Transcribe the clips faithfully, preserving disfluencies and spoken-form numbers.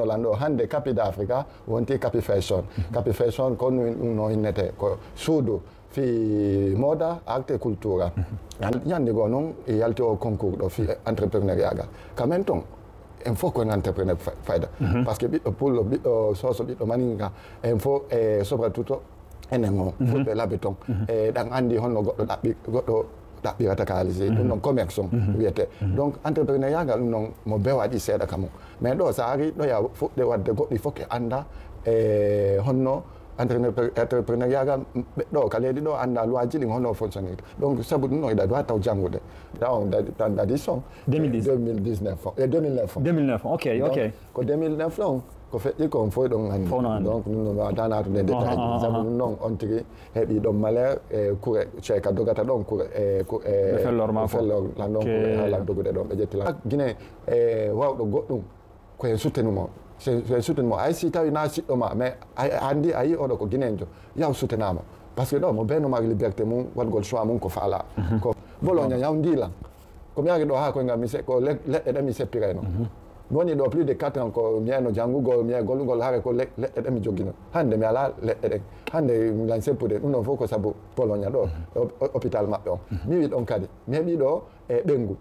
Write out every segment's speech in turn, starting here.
Lanɗo hannde Capi d'Africa wonti Capi Fashion. Capi Fashion ko ɗum no innete, ko suudu fi moda, arte, cultura. Ñande goo noon e yalti o concours ɗo fi entrepreneuriat ga. Kamen toon en fof ko en entrepreneur fa- fayda. Parce que ɓiɗɗo pullo, ɓiɗɗo soso, ɓiɗɗo maninga, en fof e soprattutto enen o fulɓe labe toon. E ɗan anndi honno goɗɗo ɗaɓɓi goɗɗo ɗaɓɓirata kaalisi, ɗum noon commerce on wiyete. Donc entrepreneuriat ngal ɗum noon mo be waɗi seeɗa ka mum. Mais ɗo sa ari ɗo ya fuɗɗe waɗde goɗɗi fof ke annda e honno entrepreneur- entrepreneuriat ngal. Ɓe- ɗo ka leydi ɗo annda loi ji ɗin honno fonctionnirta. Donc sabu ɗum noon iɗa doit taw janngude. Taw on dadi tan dadi son 2010. 2019 on e 2009 on. 2009, ok, ok. Ko 2009 ɗon ko feƴƴi ko on fof ɗon anndi. Fof no anndi. Donc ɗum noon mi wawa danato nde détail. Aha, aha, Sabu aha. Ɗum noon on tigi heɓi ɗon malheur e kure ceeka dogata ɗon kure e ku- e Ɓe fellor ma ko. Fellor lan ɗon kure Ok. Haala dogude ɗon ɓe ƴetti lan Guinée e wawɗo goɗɗum ko en suttenimo. So en suttenimo ay si tawi na siɗɗo ma mais a anndi a yi oɗo ko guinenjo yaw suttenama. Parce que ɗo mo beno ma liberté mum waɗgol choix mum ko faala. Ko Bologna yaw ndilan. Ko mi ari ɗo ha koye ngam mi se- ko le- leɗɗe ɗe mi seppirayno. Mi woni ɗo plus de quatre ans ko mi yayno janngugol mi yay gollugol hare ko le- leɗɗe ɗe mi joggino. Hannde mi alaa leɗɗe ɗen. Hannde lan seppude ɗum ɗon fof ko sabu Bologna ɗo o- o- hôpital maɓɓe on. Mi wi ɗon kadi mi heɓi ɗo e ɓengu.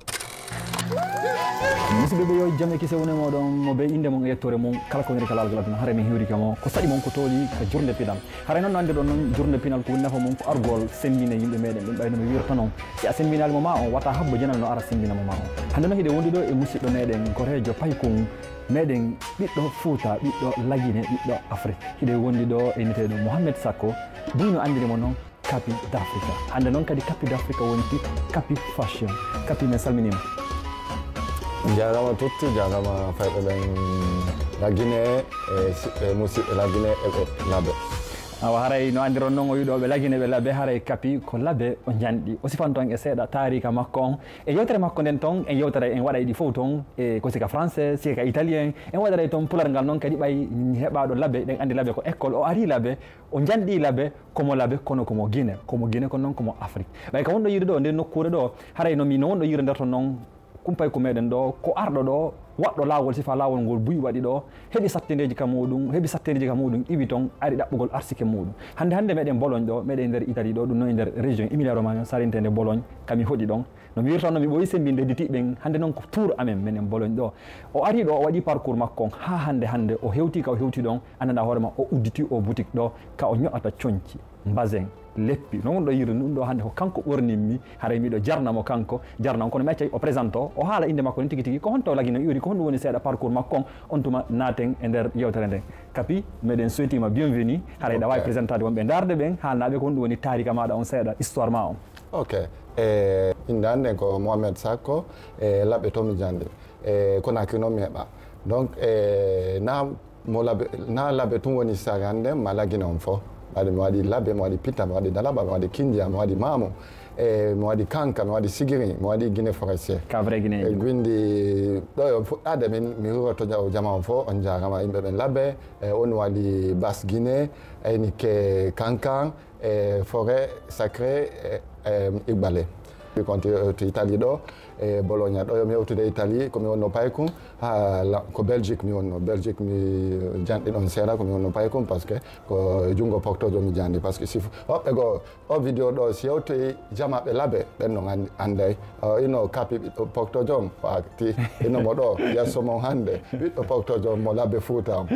Musidɓe ɓe yo jam e kise wone moɗon mo be innde mon e yettoore mum kala ko woniri ka laawol aduna hare min hiwrike mo ko saɗi mon ko tooli ka jurnde pinal. Haray noon no anndirɗon noon jurnde pinal ko woni nafa mum ko argol semmbinde yimɓe meɗen ɗum ɓayno mi wirta noon si a semmbinaali mo ma on wata habbo janal no ara semmbina mo ma on. Hannde noon hiɗe wondi ɗo e musidɗo meɗen goreejo paykun meɗen ɓiɗɗo Fuuta ɓiɗɗo Lagine ɓiɗɗo Afrik. Hiɗe wondi ɗo e inniteeɗo Mohamed Sakko buy no anndiri mo noon Capi d'Africa. Hannde noon kadi Capi d'Africa wonti Capi Fashion. Capi men salminiima. Jaarama tutti jaarama fayɓe ɓen Lagine e siɓɓe musiɓɓe Lagine e ɓe labe. Awa haray no anndiron noon o wiɗo ɓe Lagine ɓe labe haray Capi ko labe o njanɗi o sifanto en e seeɗa taarika makko on e yewtere makko nden toon en yewtere en waɗay ɗi fof toon e ko sika français sika italien en waɗaray toon pular ngal noon kadi ɓay heɓaɗo labe ɗen anndi labe ko école o ari labe o njanɗi labe komo labe kono komo Guinée komo Guinée kono noon komo Afrique ɓay ka wonɗo yiide ɗo nden nokkuure ɗo haray no mi no wonɗo yiide nder toon noon Kumpay ko meɗen ɗo ko arɗo ɗo waɗɗo laawol sifa laawol ngol buy waɗi ɗo heɓi sattendeji ka muɗum heɓi sattendeji ka muɗum iwi toon ari ɗaɓɓugol arsike muɗum hannde hannde meɗen Bologne ɗo meɗen nder Italie ɗo ɗum noon e nder région Emilia Romagna sarintede Bologne kami hoɗi ɗon no mi wirtanno mi ɓooyi semmbinde ditiɓɓen hannde noon ko tour amen menen Bologne ɗo o ari ɗo o waɗi parcours makko on ha hannde hannde o hewti ka o hewti ɗon anndanɗa hoore ma o udditi o boutique ɗo ka o ño'ata coñci mbasen leppi no wonɗo yirde ɗum ɗo hannde ko kanko ɓorninmi haray miɗo jarna mo kanko jarna on kono mi accay o présente o o haala innde makko ni tigi tigi ko honto lagino iwri ko honɗum woni seeɗa parcours makko on on tuma naaten e nder yewtere nden Capi meɗen soytima bienvenue haray ɗa wawi présentade wonɓe darde ɓen haalnaɓe ko honɗum woni taarika maɗa on seeɗa histoire ma on Ok. E innde an nden ko Mohamed Sakko e laɓe to mi jandi e Conakry noon mi heɓa donc e na mo labe na labe tun woni sari an nden ma lagine on fof ɓaade mi waɗi labe mi waɗi pitta mi waɗi dalaba mi waɗi kindia mi waɗi mamu e mi waɗi kanka mi waɗi sigiri mi waɗi guine forestier ka vrai guine e gwindi ɗo yo fuɗɗade min mi huroto jaw jama on fof on jarama yimɓe ɓen labe e on waɗi bas guine ayni ke kankan e forêt sacré e igbale konti to italie ɗo e bologna ɗo yomi yewtude italie komi wonno paykum ha ko belgique mi wonno belgique mi janɗi ɗon seeɗa komi wonno paykum par ce que ko junngo poctojo mi jandi par ce que si hoɓɓe goo o vidéo ɗo si yewtoyi jamaɓe laabe ɓen non anday ino kapi ɓiɗɗo poctojo on wati ino mo ɗo yesso mon hande ɓiɗɗo poctojo on mo laabe fuuta on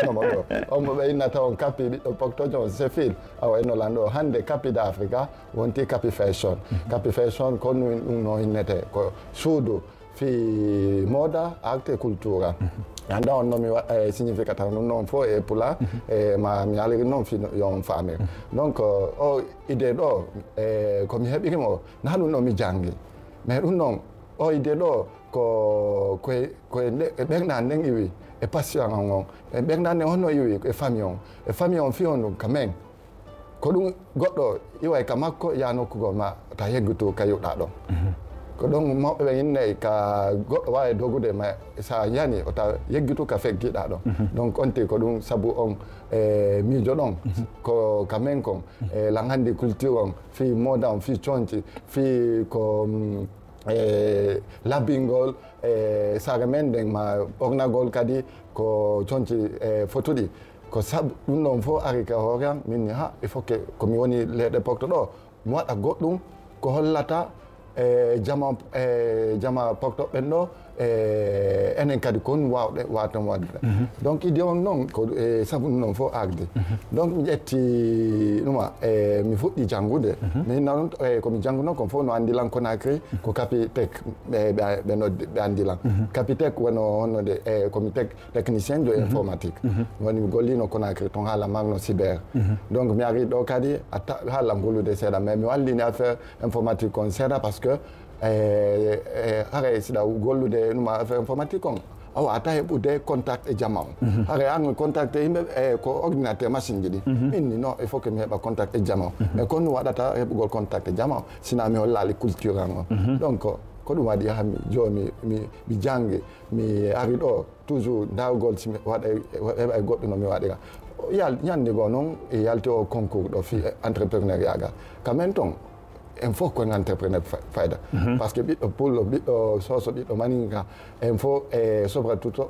ino mo ɗo on mo ɓe innata on kapi ɓiɗɗo poctojo on sefil awa ino lanɗo hande kapi da africa wonti kapi fashion kapi fashion ko ɗum no innete ko suudu fi moda arte cultura anda on noon mi waɗa e significateur ɗum noon fof e pula e ma mi aliri noon fi yo on faamir donc o idée ɗo e ko mi heɓirimo na ɗum ɗo mi janngi mais ɗum noon o idée ɗo ko koye koye ɓerɗe an nden iwi e passion an on e ɓerɗe an nden honno iwi e famille on e famille on fi on ɗum ka men ko ɗum goɗɗo iway ka makko ya nokku goo ma ta yeggitu ka yiwɗa ɗon ko ɗon mawɓe ɓen innay ka goɗɗo wawi dogude ma sa yani o ta yeggitu ka feggiɗa ɗon donc onti ko ɗum sabu on e miijo ɗon ko ka men kon e lan handi culture on fi moda on fi conci fi ko e labbingol e saare men nden, ma ɓornagol kadi ko conci e fotuɗi. Ko sabu ɗum ɗon fof ari ka hoore am, min ni, ha, il faut que ko mi woni leyɗe Porto ɗo, mi waɗa goɗɗum ko hollata e jama, e jama Porto ɓen ɗo, e enen kadi kon wawɗe waton wadde. Donc idée on noon ko e sabu ɗum ɗon fof ardi. Donc mi ƴetti ɗuma, e mi fuɗɗi janngude. Min noon, e ko mi janngunoo kon fof no anndi lan Conakry ko Capitec, ɓe, ɓe, ɓe noddi, ɓe anndi lan. Capitec wano honno de, e ko mi tec-, technicien de informatique. Woni mi gollino Conakry ton haala magno cyber. Donc mi ari ɗo kadi a ta-, haala gollude seeɗa, mais mi wallini affaire informatique kon seeɗa parce que, e, e, haray siɗa gollude numa affaire informatique kon, a wata heɓude contact e jama on. Haray an contact e yimɓe, e, ko ordinateur machine ji ɗi. Min ni non, il faut que mi heɓa contact e jama on. Mais kon waɗata heɓugol contact e jama on, sina mi hollali culture an on. Donc ko ɗum waɗi ha mi, jo, mi, mi, mi janngi, mi ari ɗo, toujours ndargol si mi waɗa, heɓa e goɗɗo no mi waɗira. Yal-, ñande goo noon e yalti o concours ɗo fi entrepreneuriat ga. Quand même ton, en fof ko en entrepreneur fa-, fayda. Parce que ɓiɗɗo pullo, ɓiɗɗo soso, ɓiɗɗo maninka, en fof e soprattutto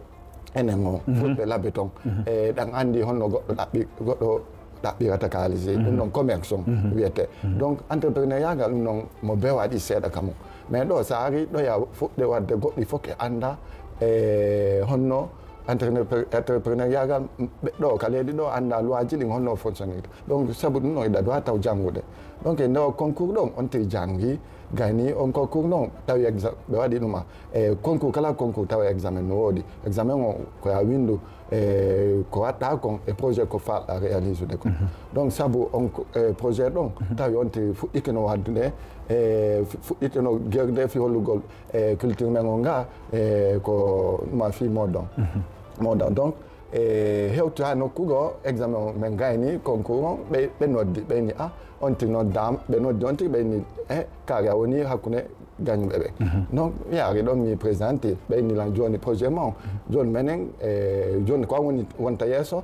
enen o, fulɓe labbe ton. E ɗan anndi honno goɗɗo ɗaɓɓi, goɗɗo ɗaɓɓirata kaalis. Ɗum ɗon commerce on wiyete. Donc entrepreneuriat ngal ɗum ɗon mo be waɗi seeɗa ka mum. Mais ɗo so ari ɗo ya fuɗɗe waɗde goɗɗi fof ke annda e honno entrepre-, entrepreneuriat ngal ɓe ɗo ka leydi ɗo annda loi ji ɗin honno fonctionnirta. Donc sabu ɗum ɗon ida doit taw janngude. Donc e nder concours ɗon on tiri janngi, gayni on concours ɗon tawi exa-, ɓe waɗi ɗuma. E concours, kala concours tawa examen no woodi. Examen o ko ya windu e ko waɗɗa kon e projet ko faɗɗa réaliser de kon. Donc sabu on ko, e projet ɗon tawi on te fuɗɗike no waddude, e fu-, fuɗɗike no gerde fi hollugol e culture men on nga, e ko ma fi modon. Modon. Donc e hewta nokku go examen o men gayni concours on, ɓe, ɓe noddi, ɓe ni a, on ti noddama, ɓe noddi on ti, ɓe ni e kare a woni hakkunde gañuɓe ɓe. Donc mi yaari ɗon mi présenté, ɓe inni lan jooni projet mon. Jooni menen e jooni ko an woni wonta yeeso,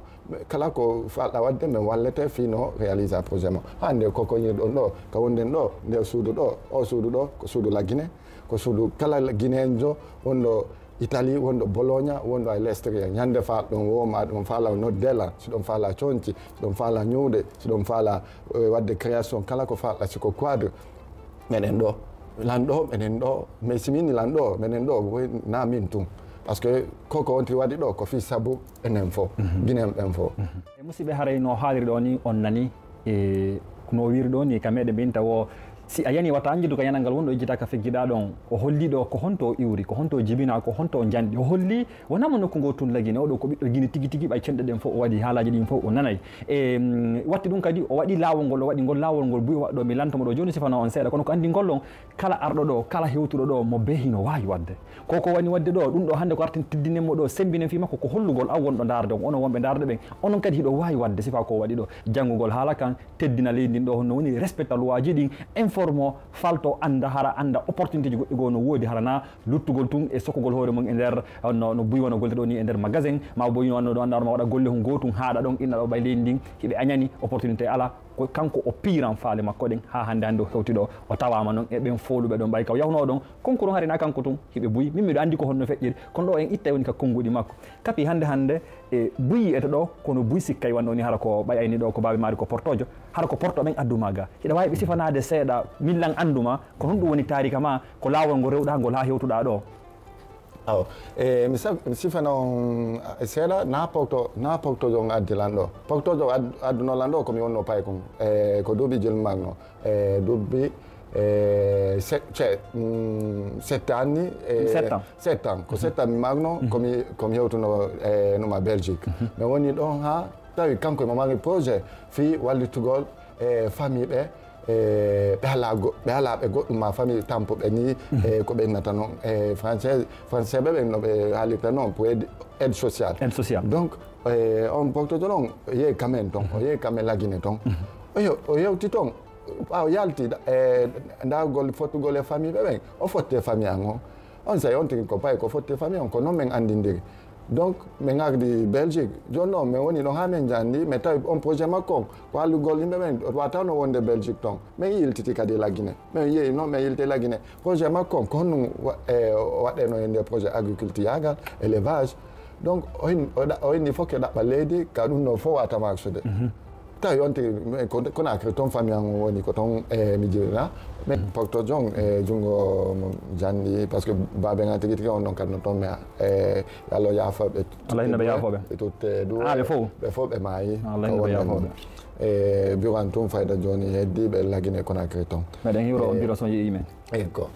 kala ko falɗa waɗde min wallete fino réalisa projet mon. Hannde ko ko ñir ɗon ɗo, ka wonden ɗo, nder suudu ɗo, o suudu ɗo ko suudu Lagine, ko suudu kala Guinéenjo wonɗo Italie, wonɗo Bologna, wonɗo à l'extérieur. Ñande faal ɗon woma ɗon faala nodde lan, si ɗon faala conci, si ɗon faala ñuuɗe, si ɗon faala e waɗde création kala ko falɗa si ko quadre. Menen ɗo, lan ɗo, menen ɗo, mais si min lan ɗo, menen ɗo, woy na min tun. Parce que koko on ti waɗi ɗo ko fi sabu enen fof, Guinéen ɓen fof. E musidɓe, haray no haaliri ɗo ni on nani, e no wiri ɗo ni ka meɗen ɓe inta wo si a yani wata anjidu ka yanal ngal wonɗo ejjita ka feggiɗa ɗon, o holli ɗo ko honto o iwri, ko honto o jibina, ko honto o janɗi, o holli wonama nokku ngo tun Lagine, oɗo ko ɓiɗɗo Gine tigi tigi, ɓay cenɗe ɗen fof o waɗi, haalaji ɗin fof o nanay. E, mm, watti ɗum kadi o waɗi laawol ngol, o waɗi ngol laawol ngol buy waɗɗo mi lantomo ɗo jooni sifano on seeɗa, kono ko andi ngol ɗon kala arɗo ɗo, kala hewtuɗo ɗo mo be hino waawi waɗde. Ko ko woni waɗde ɗo, ɗum ɗo hannde ko arten teddinen mo ɗo, sembinen fii makko ko hollugol an wonɗo ndaarde on, onon wonɓe ndaarde ɓen, onon kadi hiɗo waawi waɗde sifa ko waɗi ɗo, janngugol haala kan, teddina leydi ndin ɗo, honno woni respecta loi ji ɗin, informo, falto, annda, hara annda opportunité ji goɗɗi goo no woodi, hara na luttugol tun e sokogol hoore mum e nder, no, no buy wano golte ɗo ni e nder magasin, ma buy wano ɗo annda ma waɗa golle hun goo tun haaɗa ɗon inna ɗo ɓay leydi ndin, hiɓe añani opportunité ala, ko kanko o piiran faale makko ɗen, haa hannde hannde o hewti ɗo, o tawaama noon e ɓen fooluɓe ɗon, ɓay ka o yahuno ɗon, konko ɗon hari na kanko tun, hiɓe buy, min miɗo anndi ko honno feƴƴiri, kono ɗo en ittay woni ka konnguɗi makko. Kapi hannde hannde, e buy yi'ete ɗo, kono buy sikkay wano ni hara ko ɓay ayni ɗo ko baabi maari ko portojo, hara ko porto ɓen adduma ga. Hiɗa waawi ɓe sifanaade seeɗa, min lan annduma, ko honɗum woni taarika ma, ko laawol ngol rewɗa ngol haa hewtuɗa ɗo? Awa, e, mi sa-, mi sifana on, e, seeɗa, na pawto, na pawtojo on addi lan ɗo. Pawtojo ad-, adduno lan ɗo ko mi wonno paykun, e, ko duuɓi jel magno, e, duuɓi, e, se-, ce-, mm, sept ans ni, e, Sept ans. Sept ans. Ko sept ans mi magno, ko mi, ko mi hewtuno, e, numa Belgique. Mi woni ɗon ha tawi kanko mo mari projet fi wallitugol, e, famille ɓe, e, ɓe alaa go-, ɓe alaa ɓe goɗɗum ma famille tampuɓe ni, e, ko ɓe innata noon, e, français, français ɓe ɓen no ɓe haalirta noon pour aide, aide sociale. Aide sociale. Donc, e, on portoto noon, o yehi kamen toon, o yehi kamen Lagine toon. O yo-, o yewti toon, ɓaawo yalti, e, ndargol fottugol e famille ɓe ɓen, o fotti e famille an on. On saa'i on tigi ko payi ko fotti e famille on, ko noon men anndindiri. Donc, min ngardi Belgique. Jooni noon, min woni ɗon haa min njanndi, min tawi on projet makko on, ko wallugol yimɓe ɓen, o waawatano wonde Belgique toon. Min yiltiti kadi Lagine. Min yehi noon, min yilti Lagine. Projet makko on, ko honɗum wa-, e, o waɗɗeno e nder projet agriculture yaagal, élevage. Donc, o hin-, o ɗa-, o inni fof ko ɗaɓɓa leydi, ka ɗum ɗo fof waawata marsude. Tawi on tigi, ko Conakry toon famille an woni, ko toon, e, mi jibina. Mais Porto John, e, junngo mo janndi, parce que baaben an tigi tigi on ɗon kadi no toon, mais, e, yo Allah yaafo ɓe. Allah hinno ɓe yaafooɓe. Ɓe tutte du. Ah, ɓe fof? Ɓe fof ɓe maayi. Allah hinno ɓe yaafooɓe. E, bureau an tun fayda jooni heddi ɓe Lagine Conakry toon. Meɗen hiwro on bureau so yeeyi men. Eyi ko.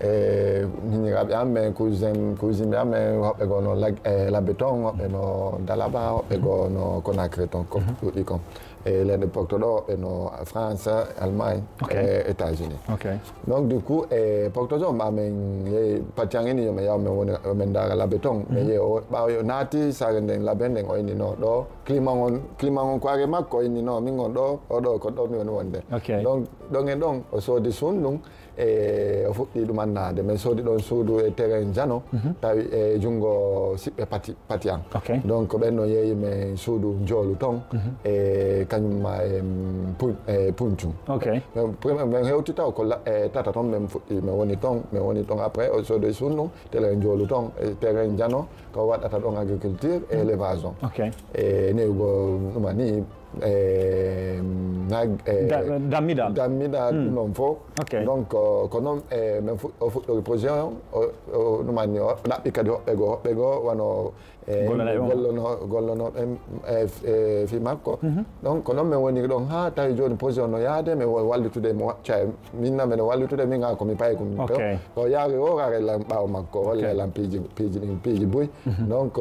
E, miñiraaɓe am, mais cousin, cousin ɓe am, mais hoɓɓe goo no Lag-, e, Labbe toon, hoɓɓe no Dalaba, hoɓɓe goo no Conakry toon, ko ɗuuɗi kon. E, leyɗe Porto ɗo, hoɓɓe no France, Allemagne, e États-Unis. Ok. Donc, du coup, e, Porto John, ɓa min yehi, pati an ini yo min yaw, min woni, yo min ndaara Labbe toon. Min yehi, o, ɓaawo yo naati saare nden Labbe nden, o inni no ɗo, climat on, climat on ko are makko, o inni no, min on ɗo, o ɗo, ko ɗo mi woni wonde. Ok. Donc, ɗon e ɗon, o soodi suudu ndun, e o fuɗɗi ɗum annaade. Min soodi ɗon suudu e terrain Jano, tawi e junngo siɓɓe pati, pati an. Ok. Donc, ɓen no yeeyi min suudu njoolu toon, e kañum ma e Pun-, e Puncum. Ok. Min, min hewti taw ko la-, e tata toon min fuɗɗi, min woni toon, min woni toon. Après, o soodi suudu ndun, terrain njoolu toon, e terrain Jano, ko waɗata ɗon agriculture e élevage on. Ok. E newgo ɗuma ni, e, nag-, e, da-, dammiɗal. Dammiɗal ɗum ɗon fof. Ok. Donc, ko, ko noon, e, min fu-, o fuɗɗori projet on, o, o ɗumanni o ɗaɓɓi kadi hoɓɓe goo, hoɓɓe goo wano, e, gollono, gollono ɓen, e, f-, e, fii makko. Donc, ko noon min woni ɗon haa tawi jooni projet on no yaade, min wa-, wallitude mo wa-, cay, min na min wallitude, min haa ko mi payi ko mi. Ok. Ko yaari o rare lan ɓaawo makko, walla lan piiji, piiji ɗin, piiji buy. Donc,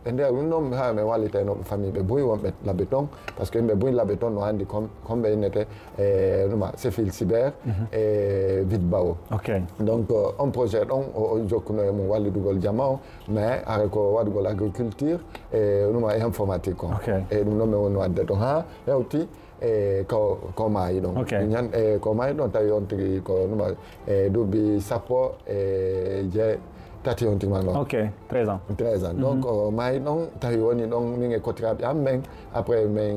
e nder ɗum ɗon, haa mi wallita e no famille ɓe buy wonɓe Labbe toon, parce que yimɓe buy Labbe toon no anndi kon-, kon ɓe innete, e, numa Céphile Sibert, e, Vite Bao. Ok. Donc, on projet ɗon, o, o jokkuno e mum wallidugol jama o, mais hare ko waɗugol agriculture, e, numa informatique o. Ok. E ɗum ɗon mi woni waɗde toon haa hewti, e ko, ko maayi ɗon. Ok. Ñan-, e ko maayi ɗon tawi on tigi ko numa, e duuɓi sappo e jeetati on tigi ma ɗon. Ok, treize ans. Treize ans. Donc, o maayi ɗon, tawi woni ɗon min e kotiraaɓe am ɓen. Après, min,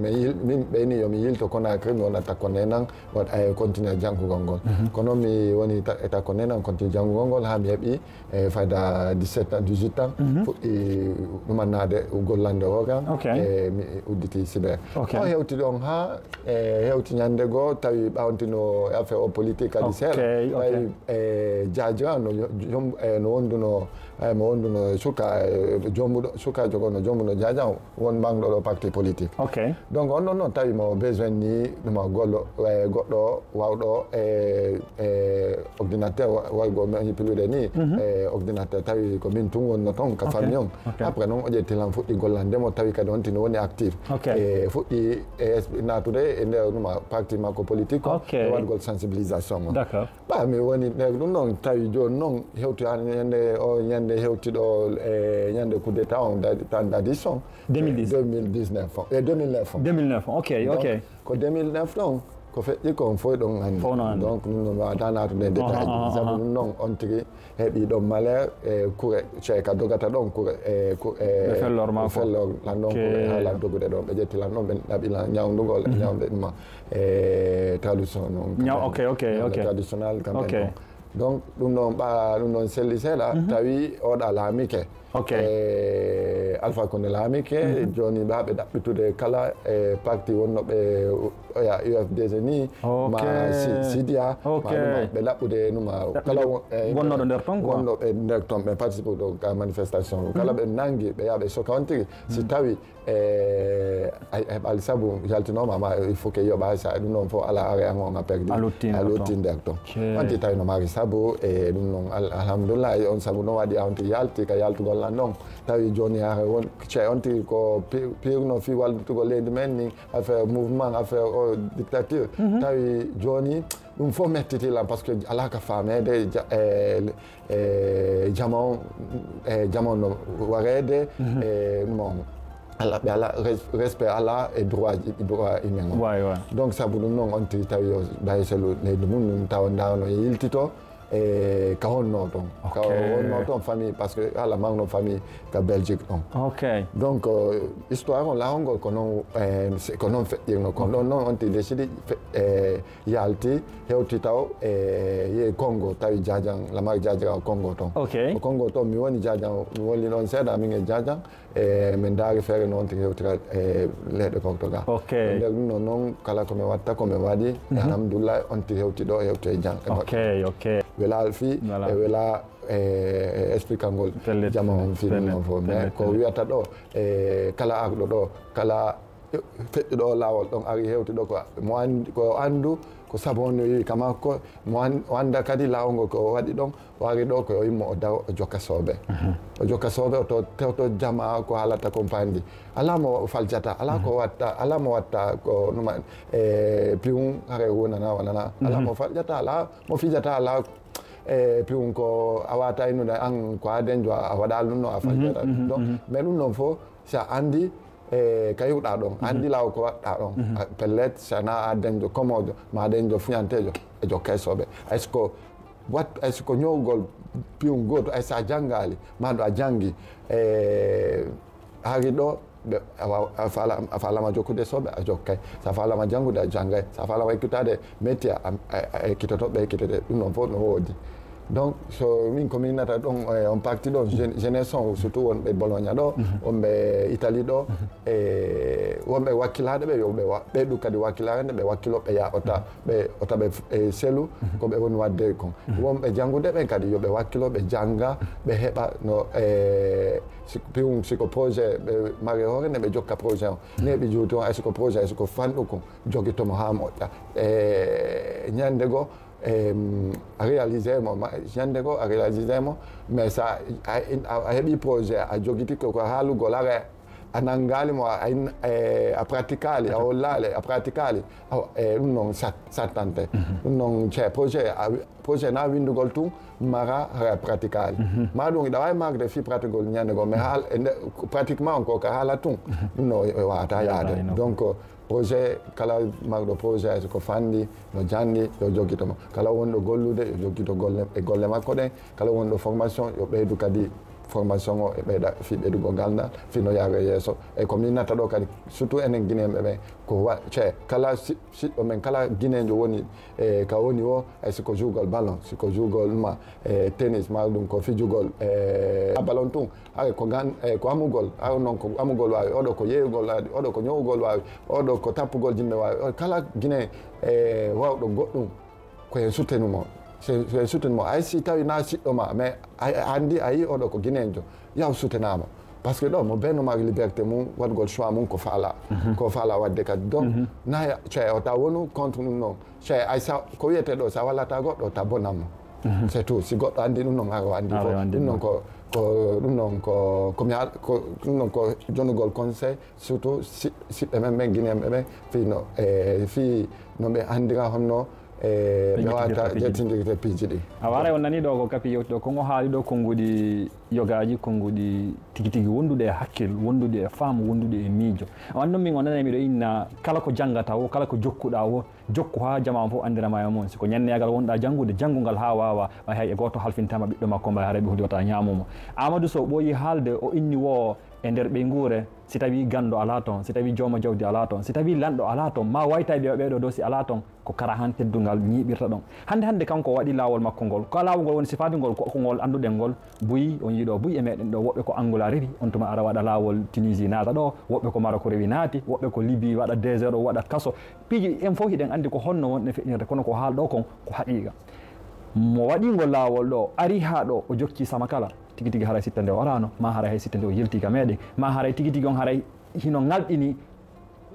min yil-, min ɓeyni yo mi yilto Conakry, mi wona takko nenan, waɗa e continuer janngugol ngol. Kono mi woni ta-, e takko nenan, continue janngugol ngol, haa mi heɓi e fayda dix-sept ans, dix-huit ans, fuɗɗi ɗumannaade gollande o kan, ok, e mi udditi cyber. Ok. O hewti ɗon haa, e hewti ñande goo, tawi ɓawtino e affaire o politique kadi, ok, seeɗa. Ok. Tawi, e, jaajira no jo-, jom-, e, no wonduno, e, mo wonduno suka, e, jombuɗo, suka jogono jombuno jaaja, won mangɗo ɗo parti politique. Ok. Donc, on ɗon noon tawi mo besoin ni ɗum o gollo, e, goɗɗo wawɗo, e, e, ordinateur, wa-, waygo manipuler ni, mhm, e, ordinateur, tawi ko min tun wonno toon ka, ok, famille on. Ok. Après noon o ƴetti lan fuɗɗi gollande mo, tawi kadi on tino woni actif. Ok. E, fuɗɗi, e, esp-, natude e nder ɗum a parti makko politique o, ok, e waɗgol sensibilisation o. D'accord. Ɓa mi woni nder ɗum noon, tawi jooni noon hewti han ñande o, ñande hewti ɗo, e, ñande coup d'état on, da-, tan dadi son. Deux mille dix. Deux mille dix-neuf on, e, deux mille neuf on. Deux mille neuf on, ok, donc, ok. Ko deux mille neuf ɗon, ko feƴƴi ko on fof ɗon anndi. Fof no anndi. Donc, ɗum no wawata natude en détail. Aha, aha, sabu aha. Ɗum noon, on tigi heɓi ɗon malheur, e, kure, ceeka dogata ɗon, kure, e, ku-, e, ɓe fellor ma ko. Fellor lan ɗon, ok, kure, haala dogude ɗon. Ɓe ƴetti lan ɗon, ɓe ɗaɓi lan ñawndugol, mhm, ñawɓe ɗum ma, e, tradition noon. Ñaw-, ok, ok, ñawɓe ok. Traditionnel, kamɓe, ok, ɗon. Donc, ɗum ɗon ɓa-, ɗum ɗon selli seeɗa, mhm, tawi oɗa laamike. Ok. E, Alpha Condé laamike, mhm, jooni ɓe haɓe ɗaɓɓitude kala e parti wonno ɓe oya U F D G ni, ok, ma Si-, Sidia, ok, ma ɗum ɓe ɗaɓɓude numa kala won-, e, wonnoɗo nder ton quoi. Wonno ɓe nder ton, ɓe participe ɗo ka manifestation. Kala, mhm, ɓe nangi, ɓe yaha ɓe soka on tigi. Si, mhm, tawi e, ay, ay, ɓaali sabu yaltinooma, ma, il faut que yoɓa, sa ɗum noon fof ala are an on a perdu. A lutti nder ton. A lutti nder ton. Ok. On ti tawi no mari sabu, e, ɗum noon, al-, alhamdulillah, e on sabu noon waɗi on ti yalti ka yaltugol lan ɗon. Tawi jooni hare won, ce on ti ko pi-, pirno fi wallitugol leydi men ni, affaire mouvement, affaire o dictature. Mhm. Tawi jooni ɗum fof mettiti lan, parce que ala ka faamede, ja-, e, e, jama on, e, jama on no wareede, mhm, e, ɗum on, ala, ɓe ala res-, respect ala e droit, droit humain on. Waay, waay. Donc, sabu ɗum noon, on tigi tawi o ɓay selu leydi mum, ɗum tawa ndawno e yiltito, E ka honno ton ka honno ton famille, parce que ala magno famille ka Belgique ton. Ok. Donc histoire on lahongol ko non, ko non feƴƴirno kon ɗon non on ti décidi yalti hewti taw e ye Congo tawi jajan lamar jajaga Congo ton. Ok. Ko Congo ton mi woni jajan, mi woni ɗon seeɗa min e jajan. E min ndaari feere no on tigi hewtira e leyɗe Portugal. Ok. Nder ɗum noon noon kala ko mi watta ko mi waɗi. Alhamdulillah on tigi hewti ɗo hewti e jam. Ok. Ok. Wela fii e wela e expliquangol jama on fii ɗum noon fof mais ko wiyata ɗo e kala arɗo ɗo kala feƴƴuɗo o laawol ɗon ari hewti ɗo ko mo andi ko anndu ko sabonoyi ka makko mo o annda kadi laawol ngol ko o waɗi ɗon. O ari ɗo ko o immo o daw o jokka soobe. O jokka soobe o to tewto jama ko haalata ko pandi. Ala mo faljata, ala ko watta, ala mo watta ko numa e piwun hare wonana wonana. Ala mo faljata, ala mo fijata, ala e piwun ko a wata innude an ko a denjo a waɗa ɗum no a faljata. Donc mais ɗum noon fof si a andi e ka iwɗa ɗon andi law ko waɗɗa ɗon pellet sana a denjo komojo ma denjo fuyantejo e jokka e soobe. Est ce que wat est ce que ñowgol piwum goto ay sa janngaali ma ɗo a janngi e hari ɗo a faalama jokkude soobe a jokkay sa faalama janngude a janngay sa faalama ekkitade métier a ekkitoto ɓe ekkitete ɗum noon fof no woodi. Donc so min ko min nata ɗon e on parti ɗon jeunesse on surtout wonɓe Bologna ɗo wonɓe Italie ɗo e wonɓe wakkilaɗe ɓe yo ɓe ɓeydu kadi wakkilare nde ɓe wakkilo ɓe ya ota ɓe ota ɓe e selu ko ɓe woni wadde kon wonɓe janngude ɓen kadi yo ɓe wakkilo ɓe jannga ɓe heɓa no e piwum siko projet ɓe mari hoore nde ɓe jokka projet on neɓi juuti on ay siko projet ay siko fanɗu kon jogitomo ha moƴƴa e ñande goo a réalisé mo ñande goo a réalisé mo mais sa a heɓi projet a jogiti ko haalugol ara a nanngaali mo a pratiquaali a hollaali a pratiquaali awa e ɗum noon sattante ɗum noon ce projet projet na winndugol tun mara hara pratiquaali ma ɗum iɗa waawi makde fii pratiquegol ñande goo mais haal e nde pratiquement on ko ka haala tun ɗum no wawata yaade donc projet kala marɗo projet hay soko fanndi no janndi yo joggito mo kala wonɗo gollude yo joggito golle e golle makko ɗen kala wonɗo formation yo ɓeydu kadi formation o e ɓeyda fii ɓeydugol ngal ngal fii no yaara yeeso e ko min natta ɗo kadi surtout enen guinéenɓe ɓen ko wa ce kala siɗɗo men kala guinéenjo woni e ka woni o hay siko jugol ballon siko jugol ma e tennis ma ɗum ko fijugol e ballon tun hay ko gan e ko amugol aw noon ko amugol waawi oɗo ko yeeyugol waawi oɗo ko ñowugol waawi oɗo ko tappugol jimɓe waawi kala guinéen e wawɗo goɗɗum ko en sutenu mo so en sutenu mo ay si tawi na siɗɗo ma mais a andi a yi oɗo ko guinéenjo yaw sutenama parce que ɗo mo benno ma liberté mum waɗgol choix mum ko faala ko faala wadde kadi donc na ce o ta wonu contre ɗum noon ce ay sa ko wiyete ɗo sa wallata goɗɗo ta bonammo c'est tout si goɗɗo andi ɗum noon haro andi fof ɗum noon ko ko ɗum noon ko komi ko ɗum noon ko jonugol conseil surtout siɓɓe men ɓen guinéenɓe ɓen fii no e fii no ɓe anndira honno e ɓe wawata ƴettindirde piiji ɗi a waray on nani ɗo ko kapi yewti ɗo kongo haali ɗo konnguɗi yogaaji konnguɗi tigi tigi wonduɗi e hakkil wonduɗi e faamu wonduɗi e miijo a wani noon min o nanay miɗo inna kala ko janngata wo kala ko jokkuɗa wo jokku haa jama on fof anndira ma e mum siko ñanneyagal wonɗa janngude janngungal haa waawa ɓay hay e gooto halfintama ɓiɗɗo makko mbay haray ɓe holi wata ñaamumo amadou sow ɓooyi haalde o inni wo e nder ɓeynguure si tawi ganndo alaa toon si tawi jooma jawdi alaa toon si tawi lanɗo alaa toon ma waytay ɓe ɓeeɗo dow si alaa toon ko kara han teddungal ñiiɓirta ɗon hannde hannde kanko waɗi laawol makko ngol ko laawol ngol woni si faami ngol ko ngol annduɗen ngol buy on yiɗo buy e meɗen ɗo woɓɓe ko angola rewi on tuma ara waɗa laawol tunisie naata ɗo woɓɓe ko maroko rewi naati woɓɓe ko libi waɗa deux heures o waɗa kaso piiji en fof hiɗen anndi ko honno wonɗen feƴƴinirde kono ko haalɗo kon ko haqiiqa mo waɗi ngol laawol ɗo ari haa ɗo o jokki sama kala tigi tigi haray sitta nde o arano ma haray hay sitta nde o yilti ka meɗen ma haray tigi tigi on haray hino ŋalɗini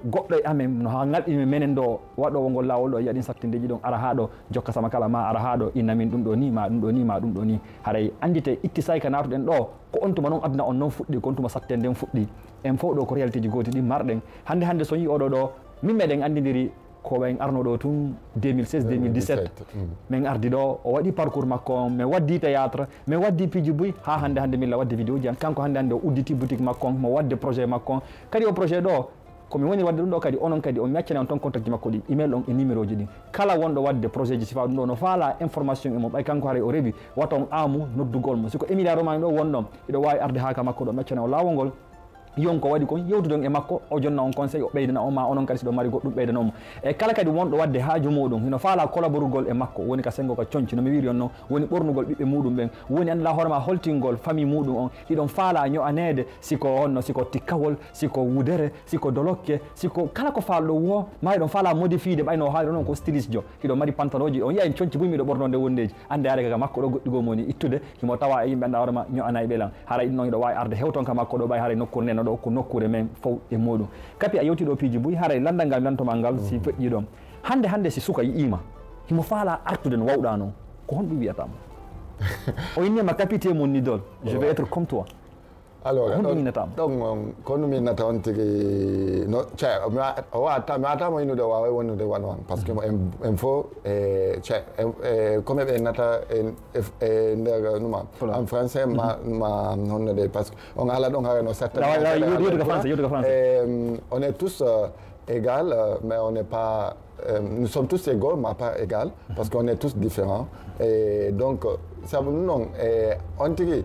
goɗɗo e amen no ha ŋalɗini menen ɗo waɗowo ngol lawol ɗo yiya ɗin sattindeji ɗon ara ha ɗo jokka sama kala ma ara ha ɗo inna min ɗum ɗo ni ma ɗum ɗo ni ma ɗum ɗo ni haray andite itti sayka natuɗen ɗo ko on tuma noon aduna on noon fuɗɗi ko on tuma sattende nden fuɗɗi en fof ɗo ko réalité ji gooti ɗin marɗen hande hande so yi oɗo ɗo min meɗen andidiri ko ɓen arno ɗo tun deux mille seize deux mille dix-sept min ardi ɗo o waɗi parcours makko on min waddi théâtre min waddi piiji buy ha hande hande milla wadde vidéo ji an kanko hande hande o udditi boutique makko on mo wadde projet makko on kadi o projet ɗo Ko mi woni waɗde ɗum ɗo kadi, onon kadi on mi accani on ton contact ji makko ɗi, email on e numéro ji ɗin. Kala wonɗo waɗde projet ji sifa ɗum ɗo no faala information e mum, ɓay kanko haray o rewi, wata on aamu noddugol mo. Si ko Emilia Romagna ɗo wonɗon, hiɗo waawi arde haa ka makko ɗo, mi accana on laawol ngol. Yon ko waɗi kon, yewtudon e makko, o jonna on conseil, o ɓeydana on, ma onon kadi si ɗon mari goɗɗum ɓeydana on mo. E kala kadi wonɗo waɗde haaju muɗum, hino faala collaborugol e makko, woni ka sengo ka conci, no mi wiiri on non, woni ɓornugol ɓiɓɓe muɗum ɓen, woni annda hoore ma holtingol famille muɗum on, hiɗon faala ño'aneede, si ko honno, si ko tikkawol, si ko wudere, si ko dolokke, si ko kala ko faalɗo wo, ma hiɗon faala modifiede, ɓay no haali ɗon on ko styliste jo. Hiɗo mari pantalon ji, on yi'ay conci buy miɗo ɓorno nde wondeeji. Annde are ka makko ɗo goɗɗi goo mo woni ittude, himo tawa e yimɓe annda hoore ma ño'anay ɓe lan. Haray ɗum non hiɗo waawi arde hewton ka makko ɗo ɓay haray nokkuure nden no ɗo ko nokkuure men fow e muɗum. Kapi a yewti ɗo piiji buy, haray landal ngal mi lanto ma ngal si feƴƴi ɗon. Hande hande si suka yi'ii ma, himo faala artude no wawɗa non. Ko honɗum wi'ata mo? O inni ma capitaine mon idole, je vais être comme toi. Alors, ko honɗum innata mo? Ɗon on, ko honɗum innata on tigi? No, cioè, mi wa-, o wata, mi wata mo innude o waaway wonnude wano an, parce que mo en, en fo, e, cioè, en, e, comme ɓe innata en, e, e, nder numa, en français, ma, ma, honno de, parce que on ala ɗon haray no satta. Lawa, lawa, yewtu, yewtu ka français, yewtu ka français. Euh, on est tous, euh, égal, euh, mais on n'est pas, euh, nous sommes tous égaux, mais pas égal, parce qu'on est tous différents. Et donc, euh, sabu ɗum non, e, on tigi,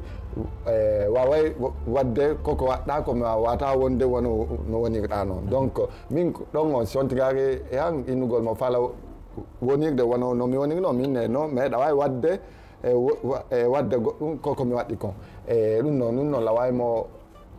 e, waaway wa-, waɗde koko waɗɗa ko ma wata wonde wano no wonirɗa non. Donc, min ko ɗon on, si on tigi ari e an innugol mo faala wonirde wano no mi woniri non, min ne, no, meɗa waawi waɗde, e, wo-, wa-, e, waɗde goɗɗum ko, ko mi waɗi kon. E, ɗum non, ɗum non, laaway mo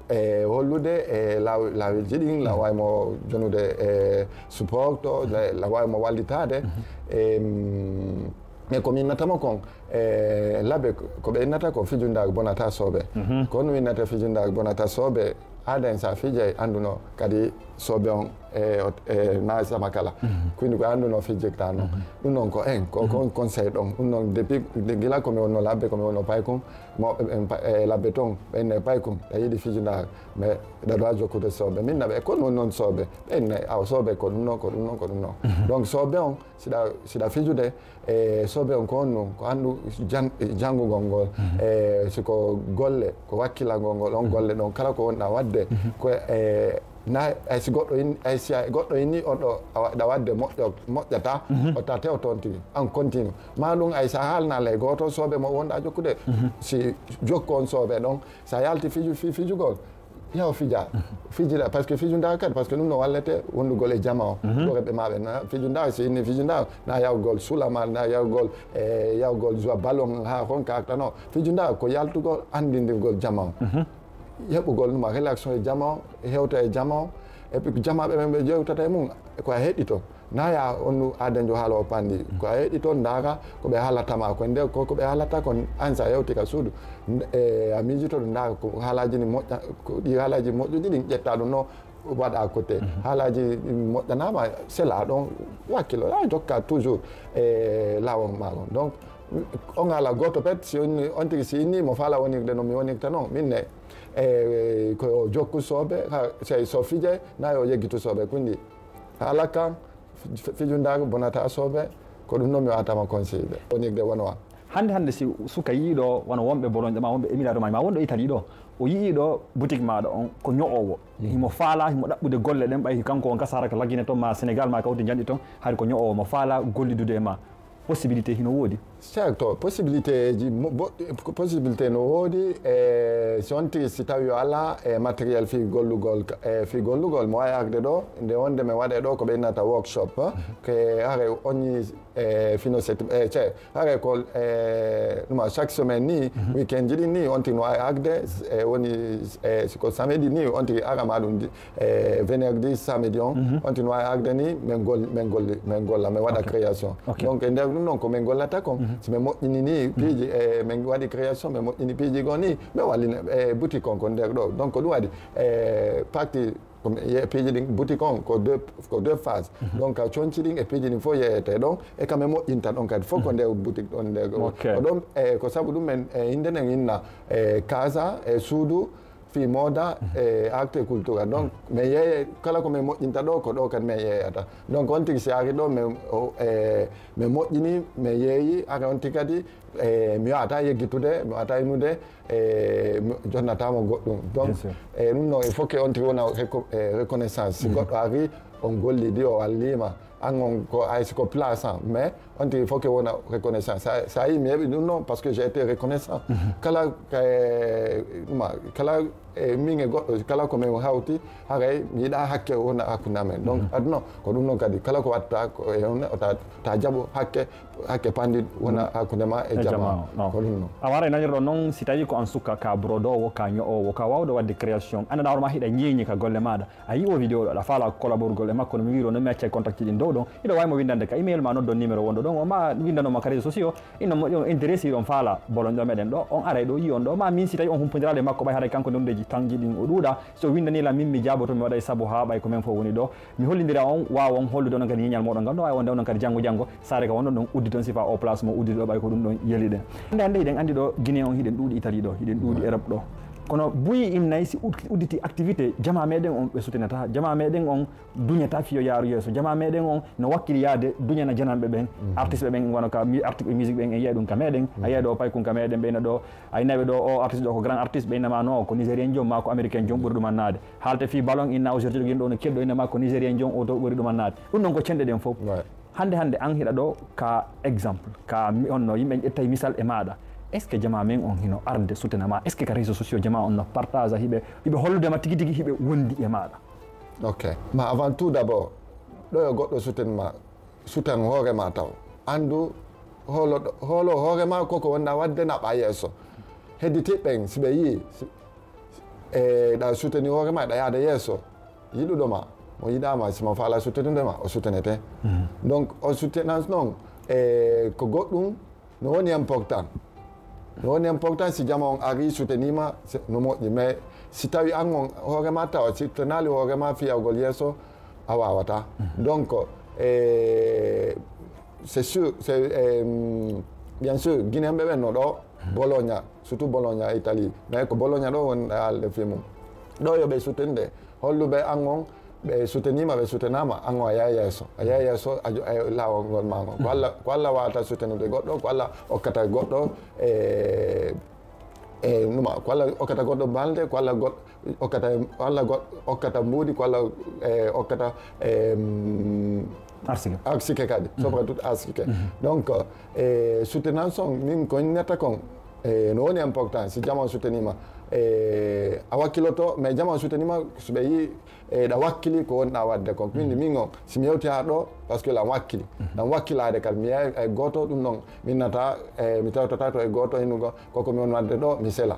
e hollude e laaw-, laawolji ɗin, laaway mo jonude e support to, la-, laaway mo wallitaade. Em, e ko mi innata mo kon, e, labe ko, ko ɓe innata ko fijundaagu bonata soobe. Ko honɗum innata fijundaagu bonata soobe? Aada en sa fijay annduno kadi soobe on e, o, e, na sama kala. Quindi ko annduno fijirta non. Ɗum non ko en, ko, ko on conseil ɗon. Ɗum non depuis, de, gila ko mi wonno labbe, ko mi wonno paykun, mo, em, pa-, e, labbe ton, ɓe inne paykun, a yiɗi fijundaar, mais ɗa ɗo a jokkude soobe. Min naɓe, ko non non soobe. Ɓe inne, aw soobe ko ɗum non, ko ɗum non, ko ɗum non. Donc soobe on, siɗa, siɗa fijude, e soobe on ko honɗum, ko anndu jang-, janngugol ngol. E siko golle, ko wakkilangol ngol, on golle ɗon, kala ko wonɗa waɗde, ko e, na, ay si goɗɗo in-, ay si a, goɗɗo inni on ɗo, a wa-, ɗa waɗde moƴƴo, moƴƴata, o ta tew toon tigi, an continue. Ma ɗum ay sa haalnaali e gooto soobe mo wonɗa jokkude, si jokku on soobe ɗon, sa yalti fiju, fi-, fijugol, yaw fija. Fijira, parce que fijundaar kadi, parce que ɗum no wallete wondugol e jama o. Ɗo ɓe maɓe na fijundaar, si inni fijundaar, na yawgol sulamal, na yawgol, e, yawgol joie ballon, ha hon ka tano. Fijundaar ko yaltugol, anndindirgol jama o. Heɓugol numa relation e jama o, hewta e jama o. Et puis jama ɓe ɓen ɓe jewtata e mum, ko a heɗɗito. Na ya on nu adanjo haala o pandi. Ko a heɗi toon ndaara ko ɓe haalata ma. Ko nder ko, ko ɓe haalata kon an sa yewti ka suudu. N-, e, a miijito ɗum ndaara ko haalaaji ni moƴƴa, ko ɗi haalaaji moƴƴuɗi ɗin ƴetta ɗum no waɗa côté. Haalaaji ɗin moƴƴanaama sela ɗon wakkilo. A jokka toujours e laawol maako. Donc, on haala gooto pet, si on, on tigi si inni mo faala wonirde no mi wonirta non. Min ne, e, ko yo jokku soobe, ha, sey so fije, na yo yeggitu soobe. Kundi haala kan, Fi-, fijundaagu bonata soobe, ko ɗum noon mi waatama conseil ɓe. Wonirde wano wa. Hannde hannde si suka yiiɗo wano wonɓe Bologna ma, wonɓe Emilia Romagna ma, wonɗo Italie ɗo, o yiiɗo boutique maaɗa on ko ño'oowo. Himo faala, himo ɗaɓɓude golle ɗen, ɓay kanko on kasara ka Lagine toon ma Sénégal ma kawti njanɗi toon, hari ko ño'oowo mo faala gollidude e ma. Possibilité hino woodi? Certo, possibilité ji mo-, bo-, possibilité no woodi, e si on tigi si tawi o ala e matériel fii gollugol, e fii gollugol mo waawi arde ɗo, nde wonde mi waɗa ɗo ko ɓe innata workshop, ke hare on ñi, e fino set, e ce, hare ko, e ɗuma chaque semaine ni, weekend ji ɗin ni, on tigi no waawi arde, e woni, e siko samedi ni, on tigi ara ma ɗum di-, e vendredi, samedi on, on tigi no waawi arde ni, min gol-, min golli, min golla, min waɗa création. Donc, e nder ɗum noon, ko min gollata kon, si min moƴƴini ni piiji, e min waɗi création, min moƴƴini piiji goo ni, min wallina, e boutique on ko nder ɗo. Donc, ko ɗum waɗi, e partie, ko mi-, ye-, piiji ɗin, boutique on ko deux, ko deux phases. Donc, ka conci ɗin e piiji ɗin fof yeeyete ɗon, e ka min moƴƴinta ɗon kadi, fof ko nder boutique ɗon, nder ɗo. Ko ɗon, e ko sabu ɗum men, e innde nden inna, e casa, e suudu, fii mooda e arte culture. Donc, min yeeye, kala ko min moƴƴinta ɗo, ko ɗo kadi min yeeyata. Donc, on tigi si ari ɗo, min, o, e, min moƴƴini, min yeeyi, ara on tigi kadi, E mi wata yeggitude, mi wata innude, e mi jonnatamo goɗɗum. Donc, e ɗum noon, il faut que on tigi wona reco- e reconnaissance. Si goɗɗo ari, on gollidi, o wallima, an on ko ay siko plaçant, mais on tigi il faut que wona reconnaissance. Sa, sa yi mi heɓi ɗum noon, parce que j'ai été reconnaissant. Kala, e, ɗuma, kala, e min e goɗɗo, kala ko min hawti, haray mi yiɗa hakke wona hakkunde amen. Donc, aduna, ko ɗum noon kadi, kala ko watta, ko e on, ta, ta jaɓo hakke, hakke panɗi wona hakkunde ma e jama. Ko ɗum noon. A wara e nanirɗo noon, si tawi ko an suka ka brodowo, ka ño'owo, ka wawɗo wadde création, an aɗa hoore ma hiɗa ñeeñi ka golle maɗa. A yi o vidéo ɗo, aɗa faala collaborgol e makko, no mi wiro noon, mi accay contact ɗin dow ɗon. Hiɗo wawi mo windande ka email ma, noddon numéro wonɗo ɗon, o ma windano ma ka réseaux sociaux, ino moƴƴi on intéressé, hiɗon faala bolon ɗo meɗen ɗo, on aray ɗo yi on ɗo, ma min si tawi on humpondirade e makko ɓay haray kanko noon deji tanji ɗin o ɗuuɗa, so windani lan min mi jaaboto mi waɗay sabu ha ɓay ko men fof woni ɗo. Mi hollindira on, waawa on hollude onon kadi ñiiñal mooɗon ngal, no waawi wonde onon kadi janngo janngo, saare ka wonɗon ɗon udditon sifa o place mo udditi ɗo, ɓay ko ɗum ɗon yeli ɗen. Hannde hannde hiɗen anndi ɗo Guinée on, hiɗen ɗuuɗi Italie ɗo, hiɗen ɗuuɗi Europe ɗo. Kono buyi imnay si ud-, udditi activité, jama meɗen on ɓe sutinata, jama meɗen on duñata fiyo yaaru yeeso, jama meɗen on no wakkili yaade duñana jananɓe ɓen, artiste ɓe ɓen, wano ka mi-, artiste musique ɓen, en yiya ɗum ka meɗen, a yiya ɗo paykun ka meɗen, ɓeyna ɗo, a innaɓe ɗo, o artiste ɗo ko grand artiste, ɓeyna ma no, ko nigérien joom ma ko américain joom ɓuri ɗum annaade. Haalte fii ballon inna o sorti ɗo ɗo no keɗɗo inna ma ko nigérien joom o to ɓuri ɗum annaade. Ɗum ɗon ko cenɗe ɗen fof. Hannde hannde an hiɗa ɗo ka exemple, ka mi-, honno yimɓe ƴettay misal e maɗa. Est-ce que jama men on hino arde sutena ma? Est-ce que ka réseaux sociaux jama on no partage hiɓe, hiɓe hollude ma tigi tigi hiɓe wondi e maɗa? Ok. Ma avant tout d'abord, ɗo yo goɗɗo suten ma, suten hoore ma taw. Andu holo, holo hoore ma koko wonɗa wadde naɓa yeeso. Hedditiɓɓen si ɓe yii, si, e, ɗa suteni hoore ma, ɗa yaada yeeso. Yiɗuɗo ma, mo yiɗama, si mo faala sutenude ma, o sutenete. Donc, o soutenance noon, e, ko goɗɗum no woni important. No woni important si jama on ari sutenima, se-, no moƴƴi. Mais si tawi an on hoore ma tawa, si tenali hoore ma fiyawgol yeeso, a wawata. Donc, e, c'est sûr, c'est, e, bien sûr, Guinéen ɓe ɓen no ɗo, Bologna, surtout Bologna, Italie. Mais ko Bologna ɗo woni haalde fii mum. Ɗo yo ɓe soutenir, holluɓe an on, ɓe soutenima, ɓe soutenama, an on a yaha yeeso. A yaha yeeso, a jo-, a laawol ngol ma ngol. Ko Allah, ko Allah wawata soutenude goɗɗo, ko Allah okkata goɗɗo, e, e, numa, ko Allah okkata goɗɗo balde, ko Allah goɗ-, okkata, Allah goɗ-, okkata mbuuɗi, ko Allah, e, okkata, e, mm, arsike. Arsike kadi, sobra tout arsike. Donc, e, soutenance on, min ko innata kon, e, no woni important, si jama on soutenima, e, a wakkiloto, mais jama on soutenima, so ɓe yi, e, ɗa wakkili ko wonɗa wadde kon. Windi min on, si mi yewti ha ɗo, parce que lan wakkili. Lan wakkilaade kadi, mi yehi e gooto ɗum noon, min nata, e, mi tawtata to e gooto, hinnugo, koko mi woni wadde ɗo, mi sela.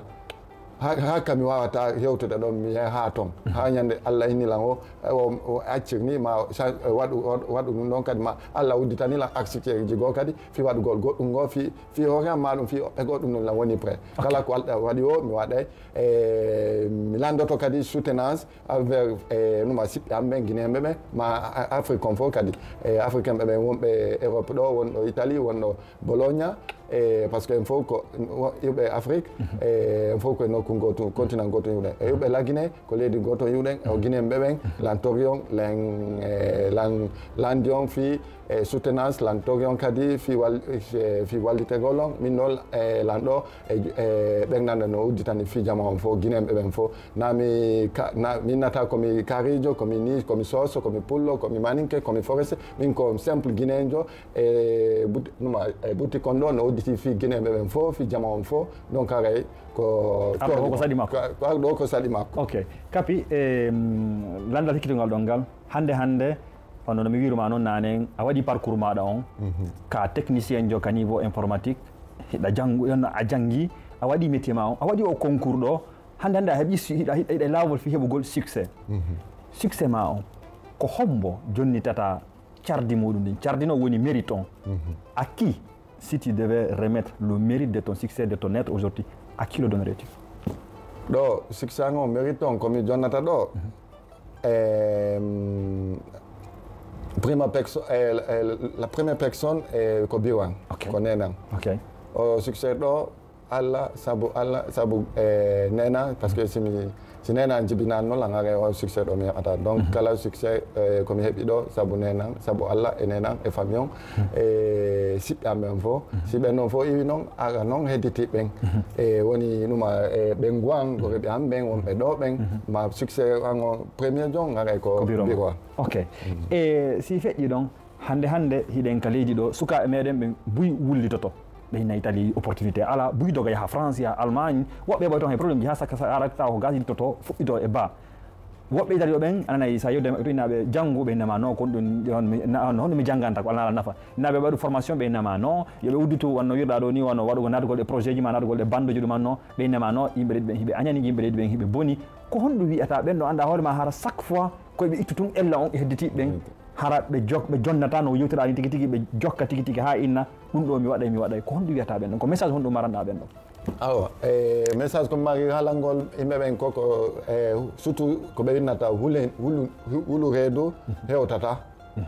Ha, ha ka mi wawata hewtude ɗon, mi yaha ha ton. Ha ñande Allah inni lan o, o, o accir ni ma sa-, waɗu, o, waɗu ɗum ɗon kadi ma Allah udditani lan aksikeji goo kadi, fi waɗugol goɗɗum goo, fi, fi hoore am ma ɗum, fi ɓe goo ɗum ɗum lan woni prêt. Kala ko Allah waɗi o, mi waɗay, e mi landoto kadi soutenance envers, e, numa siɓɓe am ɓen, Guinéen ɓe ɓen, ma a-, Afrique on fof kadi. E, Africain ɓe ɓen wonɓe Europe ɗo, wonɗo Italie, wonɗo Bologna, e, parce que en fof ko iwɓe Afrique, e, en fof ko e nokku gootu, continent gootu iwɗen. E iwɓe la Guinée, ko leydi gooto iwɗen, o Guinéen ɓe ɓen, lan torion, lan, e, lan, landion fi, e, soutenance, lan torion kadi fi wal-, e, fi wallitegol on. Min noon, e, lan ɗo, e, e, ɓernande no udditani fi jama on fof, Guinéen ɓe ɓen fof. Na mi ka-, na, min nata ko mi karijo, ko mi ni, ko mi soso, ko mi pullo, ko mi maninke, ko mi forestier, min ko simple guinéen jo, e but-, numa, e boutique on ɗo no udditi fi Guinéen ɓe ɓen fof, fi jama on fof. Donc, haray ko arɗo ko saɗi makko. Ko, ko arɗo ko saɗi makko. Ok. Kapi, e, mm, landal hikkitongal ɗon ngal, hannde, hannde, hono no mi wiruma noon naane, a waɗi parcours maɗa on, ka technicien jo ka niveau informatique, hiɗa janngu, a janngi, a waɗi métier ma on, a waɗi o concours ɗo, hannde, hannde a heɓi su-, hiɗa, hiɗa, hiɗa e laawol fi heɓugol succès. Succès ma on, ko hombo jonnitata cardi muɗum ndin. Cardi no woni mérite on. À qui, si tu devais remettre le mérite de ton succès, de ton être aujourd'hui, à qui le donnerais-tu? Ɗo, succès an on, mérite on, ko mi jonnata ɗo. Ehm, prima perso-, eh, eh, la première personne, eh, ko biwan, ok, ko nenan. Ok. O succès ɗo, Allah, sabu Allah, sabu, eh, nena, parce que si mi, Si nenan jibinani noon lan, haray o succès ɗo mi heɓata. Donc kala succès, eh, ko mi heɓi ɗo sabu nenan, sabu Allah e nenan e famille on, e siɓɓe am ɓen fof. Si ɓen noon fof iwi noon, ara noon hedditi ɓen. E woni numa, e ɓen guwan ko reɓi am ɓen wonɓe ɗo ɓen, ma succès an o premier jon haray ko Ko biro ma. Biro am. Ok. E si feƴƴi ɗon, hannde hannde hiɗen ka leydi ɗo, sukaaɓe meɗen ɓen buy wullitoto. Ɓe inna Italie opportunité ala, buy doga yaha France, yaha Allemagne. Woɓɓe ɓoy toon hay problème ji, ha saka sa arata taw ko gaz yiltoto, fuɗɗito e ba. Woɓɓe Italie ɗo ɓen, ananay sa yewde to innaɓe janngu, ɓe innama non, ko ɗum, on mi, na, on, honɗum mi jannganta, ko alaa nafa. Innaɓe waɗu formation, ɓe innama non, yo ɓe udditu, wanno wirɗa ɗo ni, wanno waɗugol naatugol e projet ji ma, naatugol e banduji ɗum anno, ɓe innama non, yimɓe leydi ɓen hiɓe añani, yimɓe leydi ɓen hiɓe boni. Ko honɗum wi'ata ɓen ɗo annda hoore ma hara chaque fois koye ɓe ittu tun ella on e hedditi ɓen? Hara ɓe jok-, ɓe jonnata no yewtira ni tigi tigi, ɓe jokka tigi tigi ha inna, ɗum ɗo mi waɗay, mi waɗay. Ko honɗum wiyata ɓen ɗon? Ko message honɗum maranɗa ɓen ɗon? Awa, e message ko mari halangol yimɓe ɓen ko, ko, e, surtout ko ɓe winnata hulen-, hulu, hu-, hulu reedu hewtata.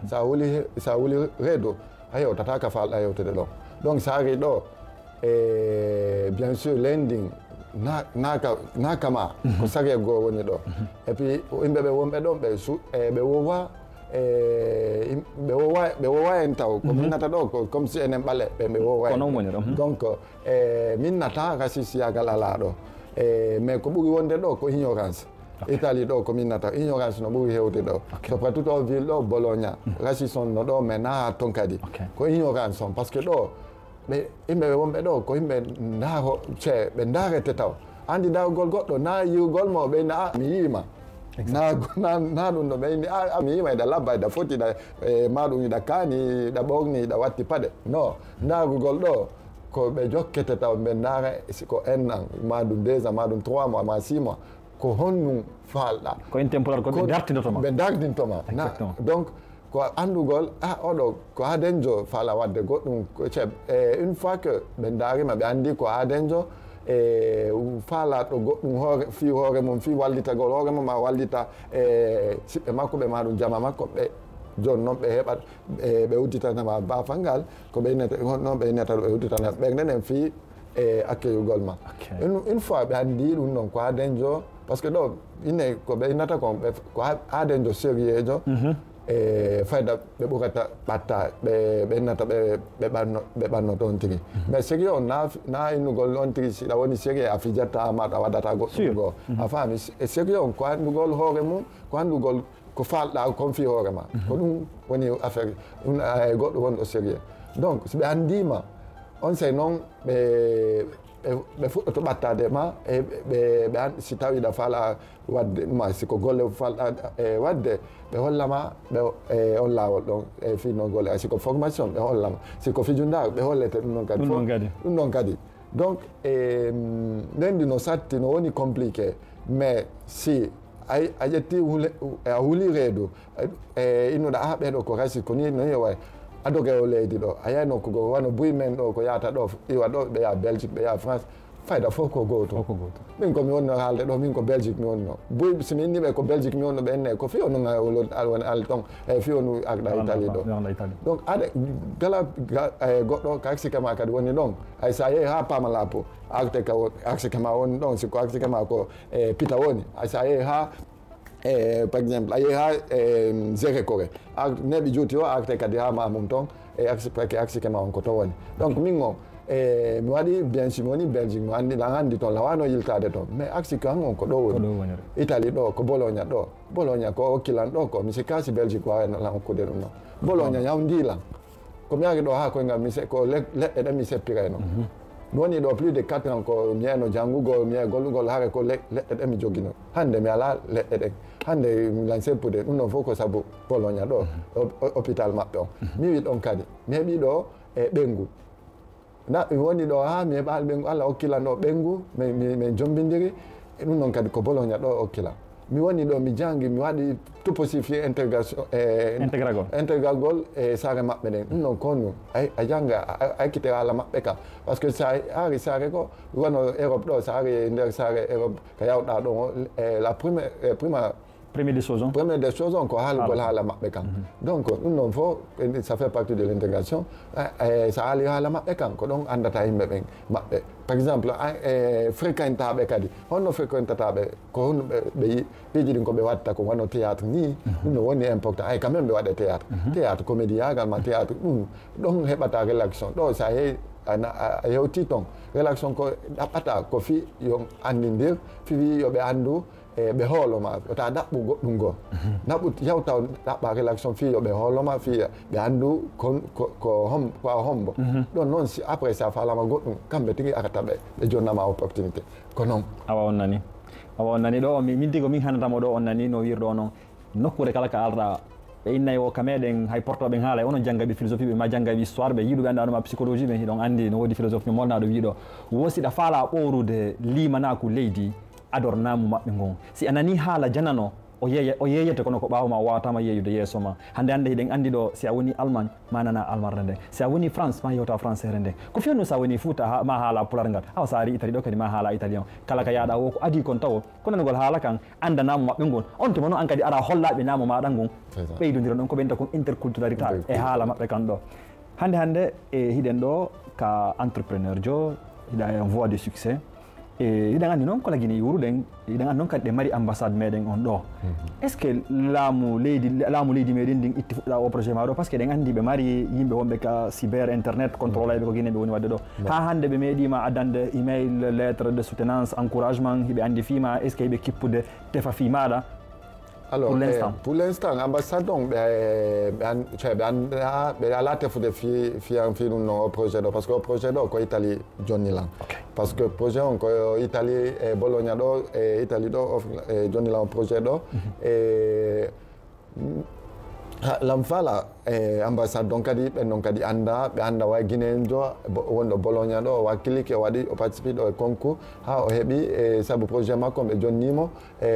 Sa huli he-, sa huli reedu, a hewtata ka falɗa hewtude ɗo. Donc sa ari ɗo, e, bien sûr, lending na, na ka, na kama, ko sariya goo woni ɗo. Et puis, yimɓe ɓe wonɓe ɗon, ɓe su-, e, ɓe wowa, e, im-, ɓe wowa, ɓe wowa en taw. Ko minnata ɗo, ko comme si enen ɓale, ɓe, ɓe wowa Ko en. Noon woni ɗo. Donc, e, minnata raciste yagal alaa ɗo. E, mais ko ɓuri wonde ɗo ko ignorance. Ok. Italie ɗo ko minnata ignorance no ɓuri hewde ɗo. Ok. Surtout o ville ɗo Bologna. Raciste on no ɗo, mais na ton kadi. Ok. Ko ignorance on, parce que ɗo, ɓe, yimɓe ɓe wonɓe ɗo, ko yimɓe ndaaro, ce, ɓe ndaarete taw. Andi ndaarugol goɗɗo, na yi'ugol mo, ɓe na, "Ah, mi yi'ima." Na, na, na ɗum ɗo, ɓe inni, "Ah, ah, mi yi'ima, ida labba, ida foti, ida, e, ma ɗum ida kaani, ida ɓorni, ida watti paɗe." No, ndaarugol ɗo, ko ɓe jokkete taw, ɓe ndaara si ko un an, ma ɗum deux ans, ma ɗum trois mois, ma six mois. Ko honɗum faalɗa? Ko en temporal ko ɓe Ko dartindoto ma. Ɓe dartinto ma. Na, Exactement. Donc, ko anndugol, ah, oɗo, ko haa denjo faala waɗde goɗɗum, ko ce-, e, une fois que ɓe ndaarima, ɓe anndi ko haa denjo, e, faalaɗo goɗɗum hoore, fii hoore mum, fii wallitagol hoore mum, ma wallita, e, siɓɓe makko ɓe, ma ɗum jama makko ɓe, jooni noon ɓe heɓat, e, ɓe udditanama baafal ngal, ko ɓe innata, honno ɓe innata ɗo, ɓe udditana ɓernde nden fii, e, acceyugol ma. Ok. Une, une fois ɓe anndi ɗum ɗon, ko haa denjo, parce que ɗo, ine ko ɓe innata kon, ɓe, ko haa, haa denjo sérieux jo, e fayda ɓe ɓurata ɓatta, ɓe, ɓe innata ɓe, ɓe ɓanno, ɓe ɓanno toon tigi. Mais sérieux on na, na innugol on tigi, si ɗa woni sérieux, a fijatta, ma ɗa waɗata goɗɗum Sûr. Goo. A faami? E sérieux on, ko anndugol hoore mum, ko anndugol ko faalɗa, kon fii hoore ma. Ko ɗum woni affaire, ɗum, eh, goɗɗo wonɗo sérieux. Donc, si ɓe anndiima, on sey noon, ɓe, ɓe, ɓe fuɗɗoto ɓattaade ma, e ɓe, ɓe an-, si tawi ɗa faala waɗde, ma si ko golle faalɗa, e waɗde, ɓe holla ma, ɓe, e on laawol ɗon, e fii noon golle, si ko formation, ɓe holla ma. Si ko fijundaar, ɓe hollete ɗum ɗon kadi. Ɗum ɗon Fof, kadi. Ɗum ɗon kadi. Donc, e, mm, nden ndi no satti, no woni compliqué. Mais si a, a ƴetti hule-, a huli reedu, e, e innuɗa, "Ah, ɓeeɗo ko raciste, ko ni, no ni wayi." A doge o leydi ɗo. A yahay nokku goo, wano buy men ɗo, ko yahata ɗo, iwa ɗo, ɓe yaha Belgique, ɓe yaha France. Fayda fof ko gootum. Fof ko gootum. Min ko mi wonno haalde ɗo, min ko Belgique mi wonno. Buy, si mi inni ɓe ko Belgique mi wonno, ɓe inne ko fii o nunga o lon-, al woni al ton, e fii o nu arɗa Italie ɗo. Arɗa Italie. Donc, aɗa, gala, ga-, e, goɗɗo ka aksike ma kadi woni ɗon. Hay sa yehi haa Pamalapo, arte ka wo-, aksike ma woni ɗon, si ko aksike ma ko, e, pita woni. Hay sa yehi haa, e, par exemple, a yehi haa, e, Zere Kore, a neeɓi juuti o, arte kadi haa ma mum ton, e, aksi-, parce que aksike ma on ko to woni. Donc, min o, e, mi waɗi, bien sûr, mi woni Belgique, mi anndi, lan anndi ton, lan wano yiltaade ton. Mais aksike an on ko ɗo Ko woni. Ɗo woni. Italie ɗo, ko Bologna ɗo. Bologna ko okki lan ɗo ko, mi sikka si Belgique waaway lan okkude ɗum ɗon. Bologna ñawndi lan. Ko mi ari ɗo haa koyngal, mi se-, ko le-, leɗɗe ɗen mi seppirayno. Mi woni ɗo plus de quatre ans, ko mi yeno janngugol, mi yeno gollugol, hare ko le-, leɗɗe ɗen mi jogino. Hannde mi alaa leɗɗe ɗen. Hannde mi lan seppude, ɗum ɗon fof ko sabu Bologna ɗo, o-, o-, hôpital maɓɓe on. Mi wi ɗon kadi, mi heɓi ɗo e ɓengu. Na, mi woni ɗo haa mi heɓaali ɓengu, Allah hokki lan ɗo ɓengu, min, min, min jommbindiri. E ɗum ɗon kadi ko Bologna ɗo hokki lan. Mi woni ɗo, mi janngi, mi waɗi tout possible fii intégration, e, Intégragol. Intégragol e saare maɓɓe ɗen. Ɗum ɗon ko honɗum? Ay, a jannga, a, a, a ekkite haala maɓɓe ka. Parce que sa ari saare ko, wano Europe ɗo, sa ari e nder saare Europe, ka yawɗa ɗon o, e, la première, e, prima, Première des choses, on. Première des choses, on ko haalugol Haala. Haala maɓɓe kan. Donc, ɗum ɗon fof, ça fait partie de l'intégration. Eh, eh, sa haali haala maɓɓe kan, ko ɗon anndata yimɓe ɓen maɓɓe. Par exemple, a- e fréquentaaɓe kadi, honno fréquentataɓe, ko honno ɓe ɓe yi- piiji ɗin ko ɓe watta ko wano théâtre ni? Ɗum no woni important. Ay, quand même ɓe waɗa théâtre, théâtre comédie yagal ma théâtre, ɗum ɗon heɓata relaxation. Ɗo sa yehi a na- a- a yewti ton, relaxation ko ɗaɓɓata ko fi yo anndindir, fi wi yo ɓe anndu, e ɓe hooloma wota ɗaɓɓu goɗɗum goo. Naɓu yawta ɗaɓɓa relaxation fii yo ɓe hooloma fii ɓe anndu kon ko ko hom ko a hombo. Ɗon noon si après sa faalama goɗɗum, kamɓe tigi arata ɓe ɓe jonnama opportunité. Ko noon. Awa on nani. Awa on nani ɗo mi min tigo min hannatamo ɗo on nani no wirɗo noon. Nokkuure kala ka alɗa ɓe innay o ka meɗen hay portoɓe haala e onon janngayɓe philosophie ɓe ma janngayɓe histoire ɓe yiɗuɓe annda ɗuma psychologie ɓe hiɗon anndi no woodi philosophe mi molnaɗo wiɗo wo siɗa faala ɓoorude limanaku leydi ador naamu maɓɓe ngon. Si a nanii haala janano, o yeeya- o yeeyete kono ko ɓaawo ma o waawataama yeeyude yeeso ma. Hannde hannde hiɗen anndi ɗo si a wonii Allemagne ma nanaa almarde nden. Si a wonii France ma yewta françaire nden. Ko fewndo si a wonii Fuuta ha- ma haala pular ngal. Awa so a arii Italie ɗo kadi ma haala italien. Kala ka yaaɗa wo ko adii kon tawo ko nanugol haala kan annda naamu maɓɓe ngon. On tuma noon an kadi ara hollaa ɓe naamu maaɗa ngon. Ɓeydondiron ɗon ko ɓe innta kon interculturalité e haala maɓɓe kan ɗo. Hannde hannde e hiɗen ɗo ka entrepreneur jo hiɗa en voie de succès. E hiɗen anndi noon ko lagine yuuruɗen hiɗen anndi noon kadi ɗe mari ambassade meɗen on ɗo. Est ce que laamu leydi laamu leydi meɗen ndin itti fuɗɗa o projet ma ɗo par ce que eɗen anndi ɓe mari yimɓe wonɓe ka cyber internet contrôle ɓe ko guine ɓe woni waɗde ɗo. Ha hannde ɓe meeɗima addande email lettre de soutenance encouragement hiɓe anndi fii ma est ce que hiɓe kippude tefa fii maɗa? Alors, pour l'instant, pour l'instant ambassade on ɓe ɓe an cioè ɓe an ɓe ala tefude fi fi an fi ɗum no o projet ɗo par ce que o projet ɗo ko Italie jonni lan. Par ce que projet on ko Italie e Bologna ɗo e Italie ɗo o e jonni lan o projet ɗo e ha lam fala e ambassade on kadi ɓen non kadi annda ɓe annda wa guinéen jo wonɗo Bologna ɗo o wakkilike o waɗi o participe ɗo e concours ha o heɓi e sabu projet makko on ɓe jonnimo e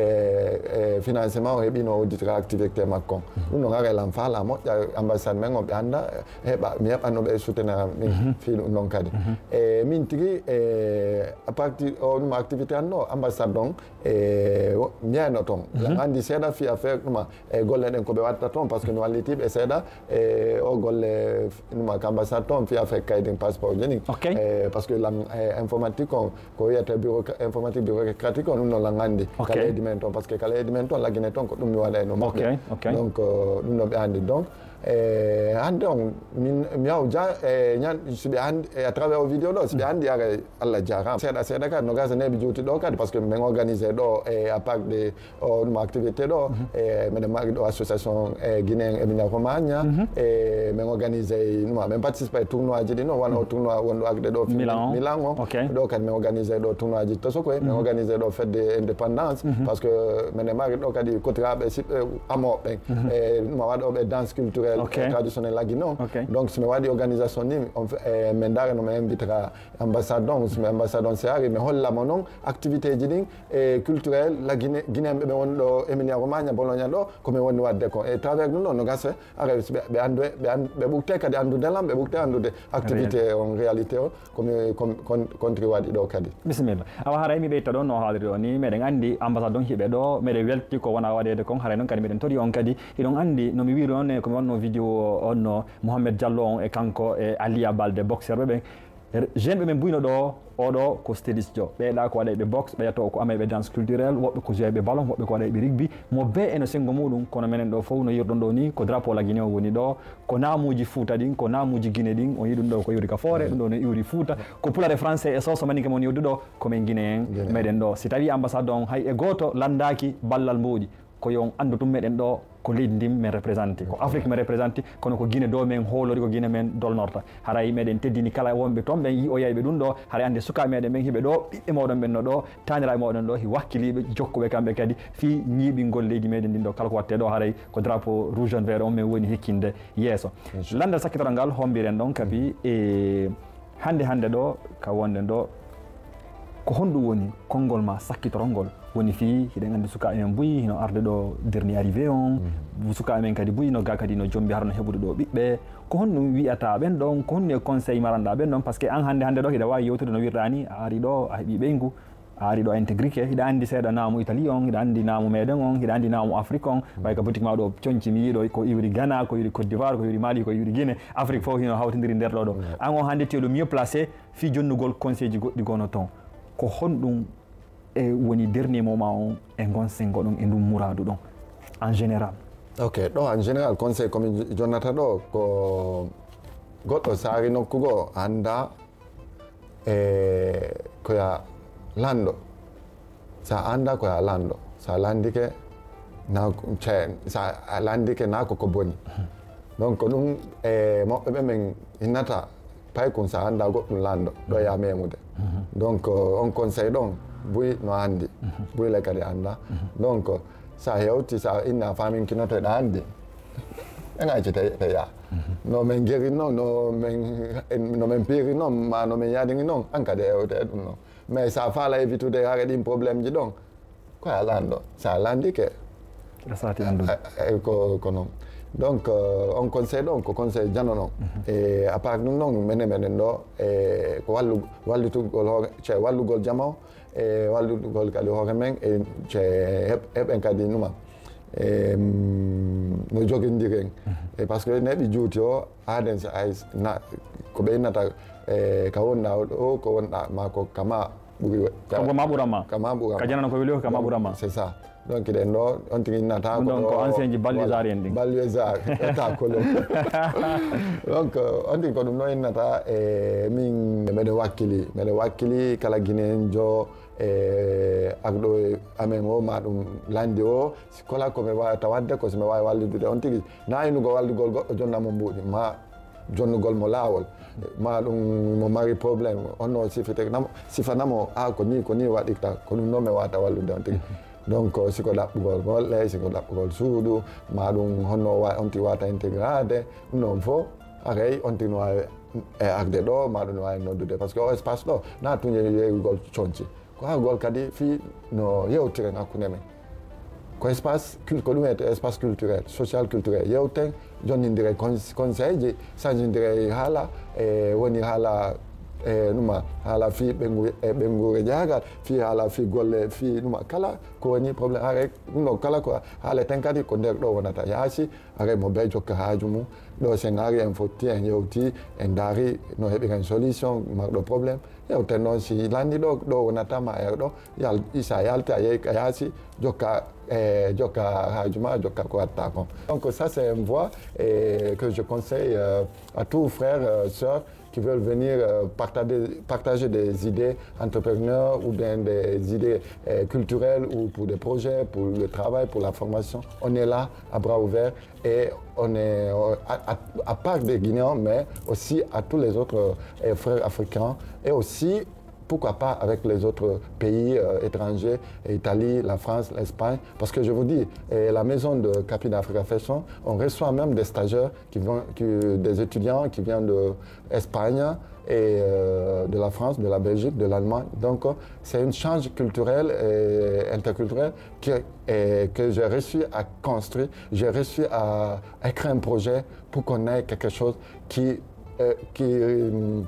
e financement o heɓino o udditira activité makko on. Ɗum ɗon ara lan faala moƴƴa ambassade men on ɓe annda heɓa mi heɓanno ɓe soutenir am min fii ɗum ɗon kadi. E min tigi e à partir o ɗum activité an ɗo ambassade on e miyayno toon lan anndi seeɗa fii affaire ɗuma e golle ɗen ko ɓe watta toon par ce que mi wallitiiɓe seeɗa e o golle ɗuma ka ambassade toon fii affaire kaydi passeport jeni. E par ce que lan e informatique on ko wiyata bureau informatique bureaucratique on ɗum noon lan anndi ka leydi men toon par ce que ka leydi men toon laggine toon ko ɗum mi waɗa e no maɓɓe. Donc ɗum ɗo ɓe anndi donc e hannde on min mi yaw ja e ñan si ɓe anndi e à travers o vidéo ɗo si ɓe anndi ara Allah jarama seeɗa seeɗa kadi no gasa neɓi juuti ɗo kadi par ce que min organisé ɗo e à part de o ɗum activité ɗo e meɗen mari ɗo association e guinéen emilia romagna e min organisé ɗuma min participé e tournoi ji ɗi noon wano o tournoi wonɗo arde ɗo milan o ɗo kadi min organisé ɗo tournoi ji tosokoye min organisé ɗo fête de indépendance par ce que meɗen mari ɗo kadi kotiraɓe siɓɓe amoɓe ɓen e ɗuma waɗoɓe danse culturel traditionnel lagui noon donc somi waɗi organisation ni on min darano mi invitera ambassade on somi ambassade on si ari mi hollamo noon activité ji ɗin e culturel la guinée guinéen ɓe ɓe woni ɗo emilia romagna bologna ɗo komi woni wadde ko e travers ɗum ɗo no gasa ara ɓe anndu ɓe ɓurte kadi anndude lam ɓe ɓurte anndude activité on réalité o komi contri waɗi ɗo kadi. Bisimilla. Awa haray mi ɓeyta ɗon no haaliri o ni meɗen anndi ambassade on hiɓe ɗo meɗen welti ko wona waɗede kon haray noon kadi meɗen tori on kadi hiɗon anndi no mi wiri on e komi wonno vidéo on no mohammed diallo on e kanko e aliya balde boxeur ɓe ɓen jeune ɓe min buyno ɗo oɗo ko styliste jo ɓeeɗa ko waɗayɓe boxe ɓeya to ko amayɓe danse culturel woɓɓe ko joyɓe ballon woɓɓe ko waɗayɓe rugby mo bee eno senngo muɗum kono menen ɗo fof no yirɗon ɗo ni ko drapeau la guinée o woni ɗo ko namuji fouta ɗin ko namuji guinée ɗin on yiɗum ɗo ko iwri ka foore ɗum ɗo no iwri fouta ko pulare français e soso maninke mon yoddu ɗo komin guinée en meɗen ɗo si tawi ambassade on hay e goto landaki ballal mboɗi ko yo on anndu tun meɗen ɗo ko leydi ndin min représenté ko afrique min représenté kono ko guine dow men hoolori ko guine men dolnorta haray meɗen teddini kala wonɓe toon ɓen yi'oyayɓe ɗum ɗo haray annde sukaaɓe meɗen ɓen hiɓe ɗo ɓiɓɓe moɗon ɓen no ɗo taniraɓe moɗon ɗo hi wakkiliɓe jokkuɓe kamɓe kadi fii ñiiɓingol leydi meɗen ndin ɗo kala ko watte ɗo haray ko drapeau rouge jaune vert on min woni hekkinde yeeso landal sakkitoral ngal hombiren ɗon kabi e hannde hannde ɗo ka wonɗen ɗo ko honɗum woni konngol ma sakkitorol ngol woni fii hiɗen anndi sukaaɓe men buy hino arde ɗo dernier arrivé on sukaaɓe men kadi buy no ga kadi no jombi hara no heɓude ɗo ɓiɓɓe ko honɗum wiyata ɓen ɗon ko honɗum e conseil maranɗa ɓen ɗon par ce que an hannde hannde ɗo hiɗa waawi yewtude no wirɗa ni a ari ɗo a heɓi ɓeyngu A ari ɗo a intégrike, hiɗa anndi seeɗa naamu Italie on, hiɗa anndi naamu meɗen on, hiɗa anndi naamu Afrique on. Ɓay ka boutique ma ɗo conci mi yiɗo ko iwri Ghana, ko iwri Côte d'Ivoire, ko iwri Mali, ko iwri Guinée. Afrique fof hino hawtindiri nder ɗo ɗo. An on hannde tu es le mieux placé fii jonnugol conseil ji goɗɗi gono ton. Ko honɗum e woni dernier moment on e ngon sengo ɗon e ndun muradu ɗon en général? Ok, ɗo en général conseil komi jonnata ɗo ko goɗɗo saari nokku goo annda e ko ya lanɗo. Sa annda ko ya lanɗo, sa landike na sa a landike na ko ko boni. Donc ko ɗum e moɓɓe ɓe min innata paykun sa annda goɗɗum lanɗo ɗo ya memude. Donc on conseil ɗon buy no anndi buy le kadi annda. Donc sa hewti sa inna faminkinotoɗa anndi en acci te ya no min geri noon no min no min piiri noon ma no min yaadini noon an kadi hewte e ɗum noon. Mais sa faala évitude hare ɗin problème ji ɗon ko a lanɗo sa landike a sati anndude. Ko ko noon. Donc on conseil ɗon ko conseil jano noon. E à part ɗum noon mene meɗen ɗo e ko wallu wallitugol hoore ce wallugol jama o e wallugol kadi hoore men e ce heɓen kadi numa no jogindiren. E par ce que neɗɗi juuti o aden ay ko ɓe innata e ka wonɗa o ɗo ko wonɗa ma ko kama ɓuri Kama ɓurama. Kama ɓurama. Ka janano ko weli o kama ɓurama. C'est ça. Donc ɗen ɗo on tigi innata ko ɗon ko ancien ji ballisar en ɗin. Ballisar état kolo. Donc on tigi ko ɗum ɗo innata e min meɗen wakkili meɗen wakkili kala guinéen jo e arɗo e amen o ma ɗum landi o si kola ko mi wawata wadde ko si mi wawi wallidude on tigi na inugo wallugol goɗɗo jonna mo mbuɗi ma jonnugol mo laawol ma ɗum mo mari problème honno sifite sifanamo a ko ni ko ni waɗirta ko ɗum noon mi wawata wallude on tigi. Donc siko ɗaɓɓugol golle siko ɗaɓɓugol suudu ma ɗum honno on tigi wawata intégrade ɗum noon fof haray on tigi no wawi e arde ɗo ma ɗum no wawi noddude par ce que o espace ɗo na tuñe yeygol conci ko argol kadi fii no yewtiren hakkunde men. Ko espace ko ɗum wiyete espace culturel social culturel yewten jonnindire conseil ji sanjindire haala e woni haala e numa haala fii ɓengu e ɓenguure jaagal fii haala fii golle fii numa kala ko woni problème haare ɗum ɗo kala ko haaleten kadi ko nder ɗo wonata yaasi haare mo bee jokka haaju mum ɗo sen ari en fotti en yewti en ndaari no heɓiren solution marɗo problème yewten noon si lanndi ɗo ɗo wonata ma er ɗo yal isa yalti a yehi ka yaasi jokka e jokka haaju ma jokka ko watta kon. Donc ça c'est une voie eh, que je conseille euh, à tous frères euh, sœurs qui veulent venir euh, partager, partager des idées entrepreneurs ou bien des idées euh, culturelles ou pour des projets, pour le travail, pour la formation. On est là à bras ouverts et on est euh, à, à, à part des Guinéens, mais aussi à tous les autres euh, frères africains et aussi pourquoi pas avec les autres pays euh, étrangers, Italie, la France, l'Espagne, parce que je vous dis, eh, la maison de Capine Africa Fashion, on reçoit même des stagiaires, qui vont, qui, des étudiants qui viennent d'Espagne et euh, de la France, de la Belgique, de l'Allemagne. Donc c'est un échange culturel et interculturel que, et que j'ai réussi à construire, j'ai réussi à écrire un projet pour qu'on ait quelque chose qui, euh, qui, euh,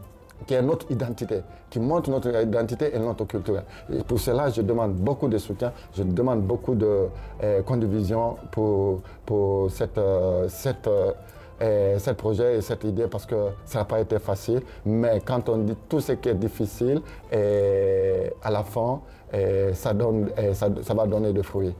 qui est notre identité, qui montre notre identité et notre culture. Et pour cela, je demande beaucoup de soutien, je demande beaucoup de euh, condivision pour, pour cette, euh, cette, euh, euh, ce projet et cette idée parce que ça n'a pas été facile. Mais quand on dit tout ce qui est difficile, et à la fin, euh, ça, donne, euh, ça, ça va donner des fruits.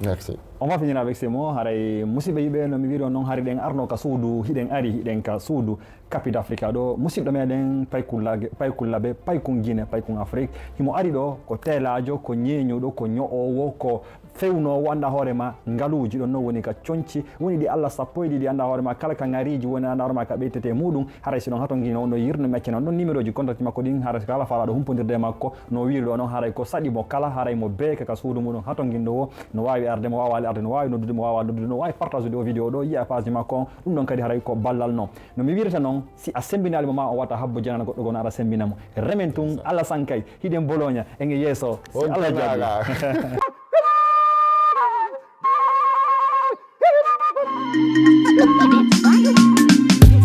Merci. On va finir avec ces mots. Haray musidɓe yiɓe no mi wiɗo noon hari ɗen arno ka suudu hiɗen ari hiɗen ka suudu Capit Africa ɗo musidɗo meɗen paykullabe paykun Guinée paykun Afrique himo ari ɗo ko teelaajo ko ñeeñuɗo ko ño'oowo ko fewnoowo annda hoore ma ngaluuji ɗon noon woni ka conci woni ɗi Allah sappo e ɗiɗi annda hoore ma kala ka ngariiji woni annda hoore ma ka ɓeytete muɗum haray si ɗon hato ngino no yirno mi accana ɗon numéroji contact makko ɗin haray kala faalaaɗo humpondirde e makko no wiiri ɗo noon haray ko saɗi mo kala haray mo beeka ka suudu muɗum hato nginɗo wo no waawi arde mo waawaali arde no waawi noddude mo waawaali noddude no waawi partageude o vidéo ɗo yiya page makko on ɗum ɗon kadi haray ko ballal noon no mi wirata noon si a sembinaali mo ma o wata habbo janana goɗɗo gono ara sembina mo remen tun Allah sankay hiɗen boloña en e yeeso si Allah jaɓi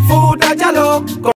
Fouta Djalo